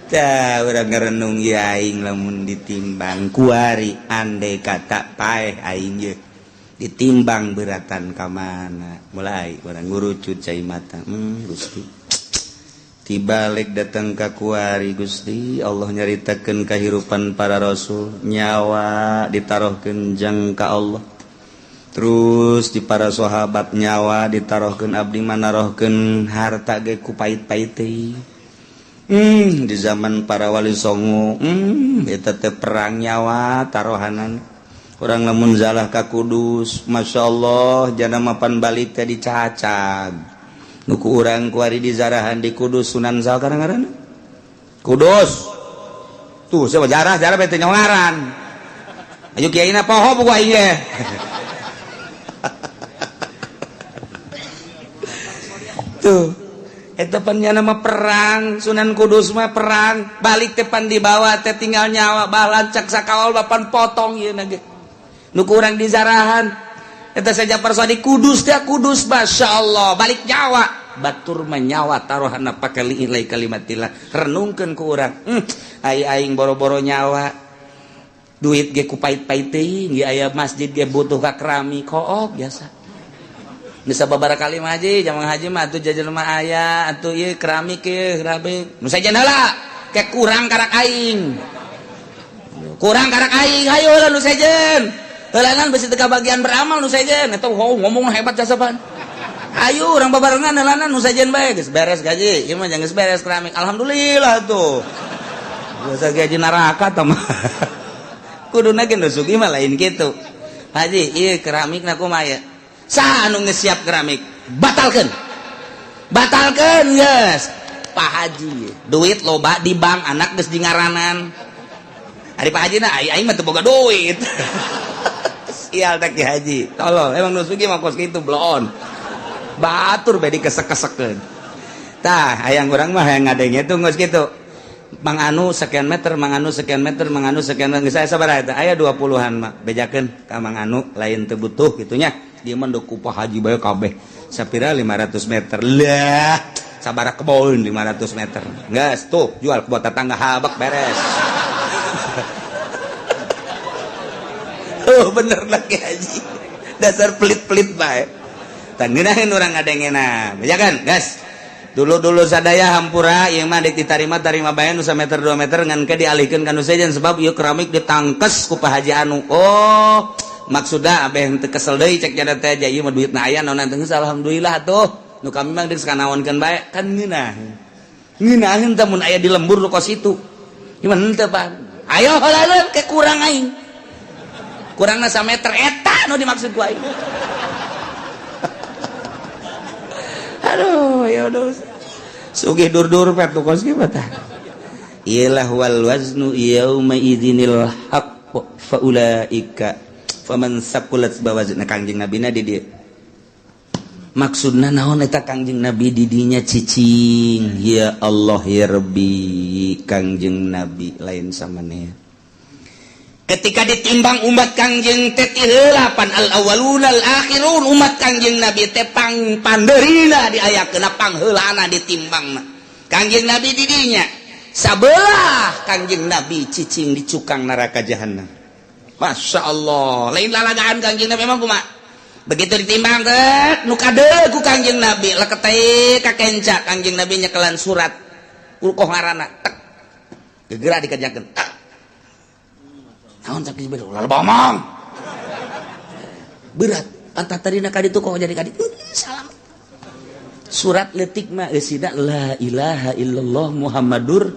Tah urang ngerenung ya aing lamun ditimbang kuari, andai kata paeh aing ye ditimbang beratan ka mana, mulai urang ngurucut cai mata. Gusti, tibalik datang ka kuari Gusti Allah nyaritakeun kahirupan para rasul, nyawa ditaruhkeun jang ka Allah, terus di para sahabat nyawa ditaruhkeun, abdi mah narohkeun harta ge ku pait-pait teh. Di zaman para wali songo, eta teh perang nyawa taruhanan. Urang lamun zalah ka Kudus, Masya Allah jana mapan balik teh dicacag. Nu ku urang kuari dizarahan di Kudus Sunan Sal kadang-kadang. Kudus. Tuh siapa jarah-jarah bete nyongaran. Ayo kiaina poho buku aing ge. Tuh. Eta pan nya nama perang, Sunan Kudus mah perang, balik teh pan dibawa teh tinggal nyawa balancak sakawal bapan potong ieu na ge. Nu kurang dizarahan eta saja persadi Kudus teh Kudus Masya Allah balik nyawa batur menyawa taruhana pake liilai kalimatillah renungkeun ku urang ai aing boro-boro nyawa duit ge ku pait-pait teuing ge aya masjid ge butuh ka keramik kook biasa bisa babara kali mah haji jamang haji mah atuh jajan mah aya atuh ieu keramik ieu keramik nu sajen heula ke kurang karak aing hayo heula nu sejen heulangan besi teu bagian beramal nu sejen eta ngomong hebat jasa pan ayo urang babarengan heulanan nu sejen bae geus beres gaji ieu mah geus beres keramik alhamdulillah tuh biasa gaji neraka tah mah kuduna ge nu sugih mah lain kitu haji ieu keramikna kumaha ye saha anu geus siap keramik batalkeun batalkeun geus Pak Haji duit loba di bank anak geus di ngaranan ari Pak Haji na aing mah teu boga duit sial teh Ki Haji tolol emang nu sugih mah kos kitu bloon batur bae dikesek-kesekeun tah hayang urang mah hayang ngadenge tuh geus kitu Mang Anu sekian meter, Mang Anu sekian meter, Mang Anu sekian meter, geus aya sabaraha eta aya 20-an mah bejakeun ka Mang Anu lain teu butuh kitu nya dia mah ku Pak Haji bae kabeh sapira 500 meter lah sabaraha kebon 500 meter geus tuh jual kebon tetangga habak beres. Oh bener lagi haji dasar pelit-pelit bae tah ngeunaheun urang ngadengena bejakeun geus dulu-dulu sadaya hampura ieu mah deuk ditarima tarima bae nu sameter 2 meter ngan ke dialihkeun ka nu sejen sebab ieu keramik ditangkes ku Pak Haji anu. Oh maksudna abeh teu kesel deui cek jada teh ieu mah duitna aya naon teh alhamdulillah atuh nu kami mah geus kanaonkeun bae kan ngeunah ngeunaheun teh mun aya di lembur nu kos itu gimana henteu Pak ayo heula ke kurang aing kurangna sameter eta nu dimaksud ku aing. Aduh ya udah sugih dur-dur pet nu kos kieu tah iyalah wal waznu yauma idzinil haqq fa ulaika faman saqulat bawazna Kangjeng Nabi na di dieu maksudna naon eta Kangjeng Nabi di dinya cicing ya Allah ya Rabbi Kangjeng Nabi lain samaneh ketika ditimbang umat Kangjeng teh ti heula pan al awwaluna al akhirun umat Kangjeng Nabi teh pang pandeurina diayakeun pangheulana ditimbangna Kangjeng Nabi di dinya sabelah Kangjeng Nabi cicing di cukang neraka jahanam. Masya Allah lain lalagaan Kangjeng Nabi emang kumaha begitu ditimbang teh nu kadeul ku Kangjeng Nabi leketeh ka kenca Kangjeng Nabi nyekelan surat urkoh ngaranna tek gegera dikerjakeun tek naon cak Jibril ulah bomong berat pantat tadina ka ditu kok jadi ka ditu salam surat leutik mah eusina la ilaha illallah Muhammadur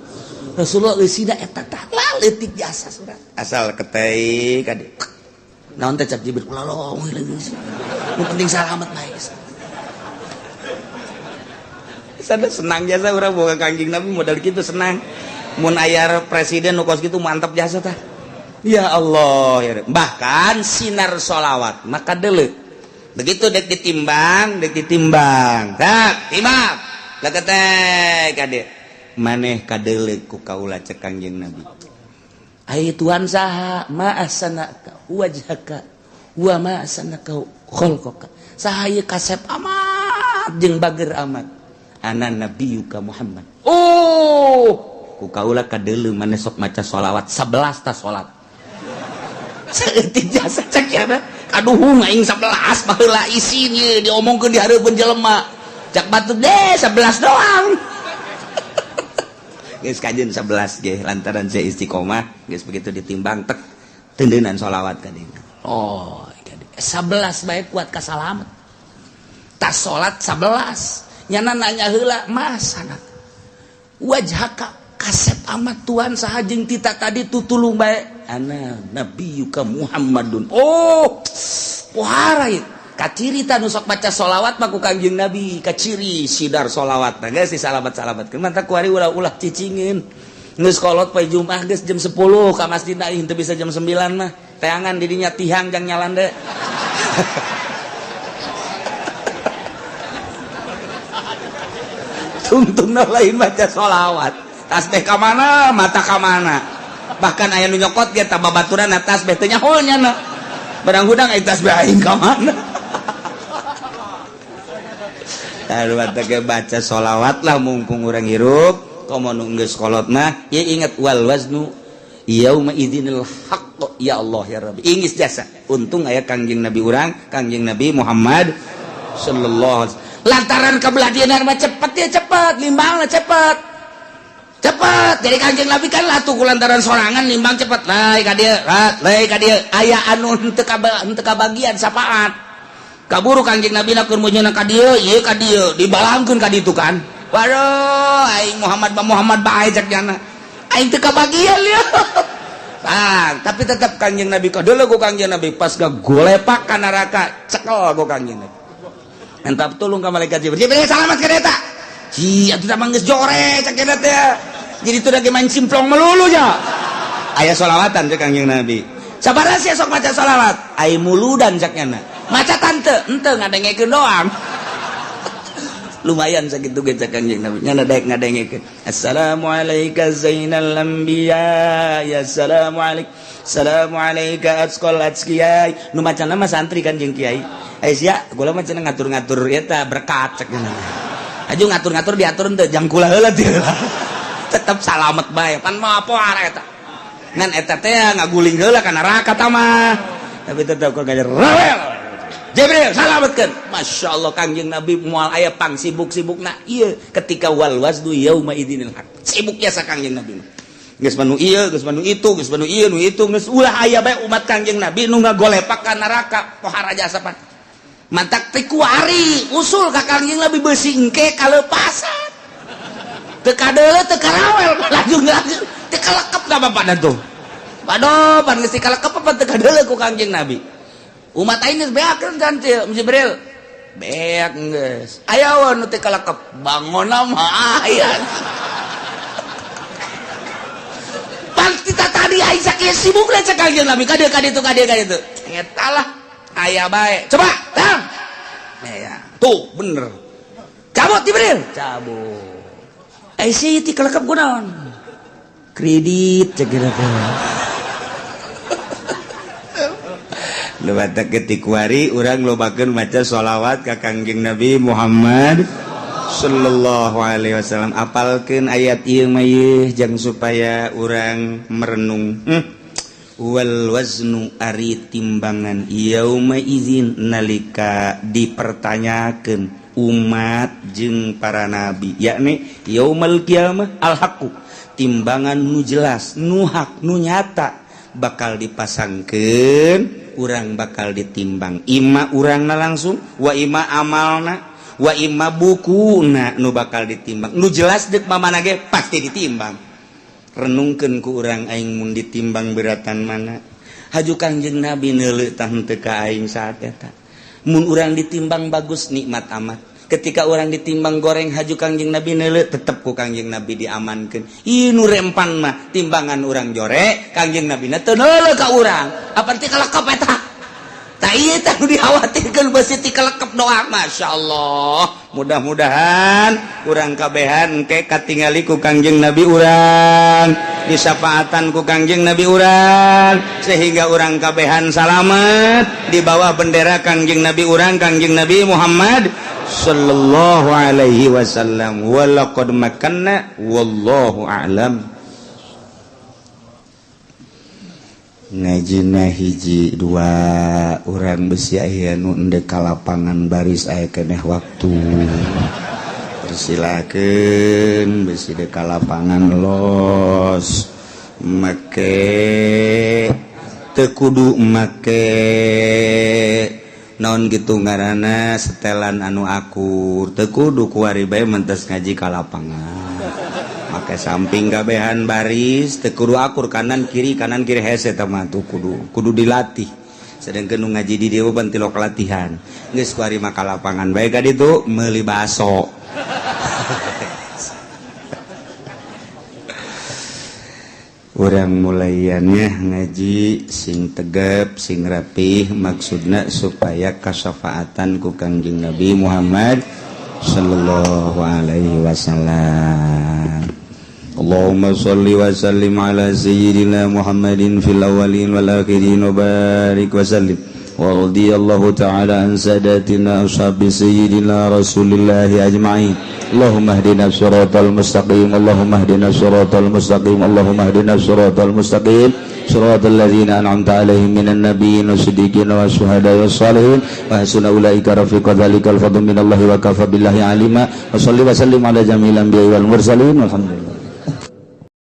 Rasulullah eusina eta tah leutik jasa surat asal ketei ka ditu naon teh cak Jibril ulah long nu penting salamet bae sada senang jasa urang boga Kangjeng Nabi modal kitu senang mun aya presiden nu kos kitu mantap jasa tah ya Allah ya. Bahkan sinar sholawat maka deuleu begitu dek ditimbang tak timbang leketek kade maneh kadeuleu ku kaula cek Kangjeng Nabi ai Tuhan saha ma ahsanaka wajhaka wa ma ahsanaka khalqaka saha ieu kasep amat jeung bager amat ana nabiyuka Muhammad. Oh ku kaula kadeuleu maneh sok maca sholawat 11 ta salat saeutik jasa cek ya kaduhung aing 11 baheula isin ieu diomongkeun di hareupeun jelema cak batu deh 11 doang geus kajeun 11 ge lantaran saya istiqomah geus begitu ditimbang tek tendeunan sholawat ka dieu. Oh 11 bae kuat ka salamet tas salat 11 nyana nanya heula mas anak wajhaka kasep amat Tuhan saha jeung tita tadi tutulung bae Ana nabiyuka Muhammadun. Oh, pohara ieu. Kaciri ta nu sok maca sholawat mah ku Kangjeng Nabi, kaciri sidar sholawat. Nah geus disalamat-salamatkeun. Mantap kuari ulah-ulah cicingin. Geus kolot poe Jumat geus jam 10 ka masjid, nah teu bisa jam 9 mah. Teangan didinya tihang jang nyalande. Tungtungna lain maca sholawat. Tasbih ka mana, mata ka mana. Bahkan aya nu nyokot ge ta babaturan tasbih teu nyaho nya na. Barang hudang aya tasbih aing ka mana. Baca sholawat lah mumpung urang hirup. Komo nu geus kolot mah ye ingat wal waznu yauma idzinil haqq. Ya Allah ya Rabbi, ingis jasa untung aya Kangjeng Nabi urang, Kangjeng Nabi Muhammad sallallahu alaihi wasallam. Lantaran kabelah dieuna mah cepet ya cepet, nimbangna cepet cepet. Jadi Kangjeng Nabi kan latuh ku lantaran sorangan nimbang cepet. Lae ka dieu, lae ka dieu, aya anu henteu kabagian sapaat. Kaburu Kangjeng Nabi na keur meunyeuna ka dieu, ieu ka dieu, dibalangkeun ka ditu kan. Waduh, aing Muhammad ba Muhammad bae cek jana. Aing teu kabagian lieu. Ah, tapi tetap Kangjeng Nabi kadeuleu ku Kangjeng Nabi pas gagolepak ka neraka, cekel ku Kangjeng Nabi. Entap tulung ka malaikat Jibril. Jibril salamat ka eta. Ci, atuh mah geus jore cek eta teh. Jadi teu lagi main simplong melulu nya. Aya sholawatan cek Kangjeng Nabi. Sabaraha sia sok maca sholawat? Ai muludan cek nyana. Maca tante, ente ngadengekeun doang. Lumayan sakitu ge cek Kangjeng Nabi. Nyana daek ngadengekeun. Assalamualaikum zainal anbiya, ya assalamualaikum. Assalamualaikum atqal atqiyai. Nu macana mah santri kan jeung kiai. Eh sia, gula mah cenah ngatur-ngatur eta berkat cek nyana. Aju ngatur-ngatur diatur henteu jang kula heula teu. Tetep salamet bae. Pan mah apa eta. Ngan eta teh ngaguling heula ka neraka ta mah. Tapi tetep kok ngajar rawel. Jibril salametkeun. Masya Allah Kangjeng Nabi moal aya pang sibuk-sibukna ieu ketika wal waznu yauma idzinil haq. Sibuk biasa Kangjeng Nabi. Geus manu ieu, geus manu itu, geus manu ieu, nu itu, geus ulah aya bae umat Kangjeng Nabi nu ngagolepak ka neraka pohara jasa pan. Mantak teh kuari usul ka Kangjeng Nabi beusi engke kalepasan. Teu kadeuleu teu karawel laju laju teu kalekep ka bapakna tuh. Waduh, pan geus kalekep apa teu kadeuleu ku Kangjeng Nabi. Umat aing geus beakeun kan Jibril. Beak geus. Aya we nu teu kalekep, bangonna mah aya. Pan kita tadi aing sakieu sibuk cek Kangjeng Nabi ka dieu ka ditu ka dieu ka ditu. Eta lah aya bae. Coba, tang. Ya, tuh bener. Cabut Jibril, cabut. Eh sih ti kalekep kunaon? Kredit cek teh. Lewat ketik wari urang lobakeun maca sholawat ka Kangjeng Nabi Muhammad sallallahu alaihi wasallam. Apalkeun ayat ieu mah ieu jang supaya urang merenung. Wal waznu ari timbangan yauma idzin nalika dipertanyakeun umat jeung para nabi, yakni yaumal qiyamah al haqqu, timbangan nu jelas, nu hak, nu nyata bakal dipasangkeun, urang bakal ditimbang. Ima urangna langsung, wa ima amalna, wa ima bukuna nu bakal ditimbang. Nu jelas deuk mamana ge pasti ditimbang. Renungkeun ku urang aing mun ditimbang beratan mana. Haju Kangjeng Nabi neuleuh tah henteu ka aing saat eta. Mun urang ditimbang bagus nikmat amat. Ketika orang ditimbang goreng haju Kangjeng Nabi neuleuh tetep ku Kangjeng Nabi diamankeun. Ieu nu rempan mah timbangan urang jore, Kangjeng Nabi na teu neuleuh ka urang. Apa teh kalekep eta? Tah ieu teh nu dikhawatirkeun beusi ti kalekep doa. Masyaallah. Mudah-mudahan urang kabehan engke katingali ku Kangjeng Nabi urang, disapaatan ku Kangjeng Nabi urang, sehingga urang kabehan salamet di bawah bendera Kangjeng Nabi urang, Kangjeng Nabi Muhammad sallallahu alaihi wasallam. Walaqad makanna wallahu a'lam. Ngajina hiji dua urang besi aya nu endek ka lapangan baris aya keneh waktu. Persilakeun besi dek ka lapangan los make teu kudu make naon gitu ngaranna setelan anu akur, teu kudu kuari bae mentes ngaji ka lapangan. Make Ke samping kabehan baris, teu kudu akur kanan kiri hese tah mah tuh kudu kudu dilatih. Sedangkan nu ngaji di dieu pan tilok latihan. Geus kuari mah ka lapangan bae ka ditu meuli baso. Urang mulaiannya ngaji sing tegep sing rapih, maksudna supaya kasyafaatan ku Kangjeng Nabi Muhammad sallallahu alaihi wasallam. Allahumma shalli wa sallim ala sayyidina Muhammadin fil awwalin wal akhirin wa barik wa sallim. Wa radiyallahu ta'ala an sadatina ashabi sayyidina Rasulillahi ajma'in. Allahumma hdina siratal mustaqim, Allahumma hdina siratal mustaqim, Allahumma hdina siratal mustaqim, siratal ladzina an'amta alaihim minan nabiyyin wasiddiqin wasyuhada'i wassalihin wa hasuna ulaika rafiqa. Dzalikal fadlu minallahi wa kafa billahi alima. Wa salli wa sallim ala jami'il anbiya'i wal mursalin, walhamdulillah.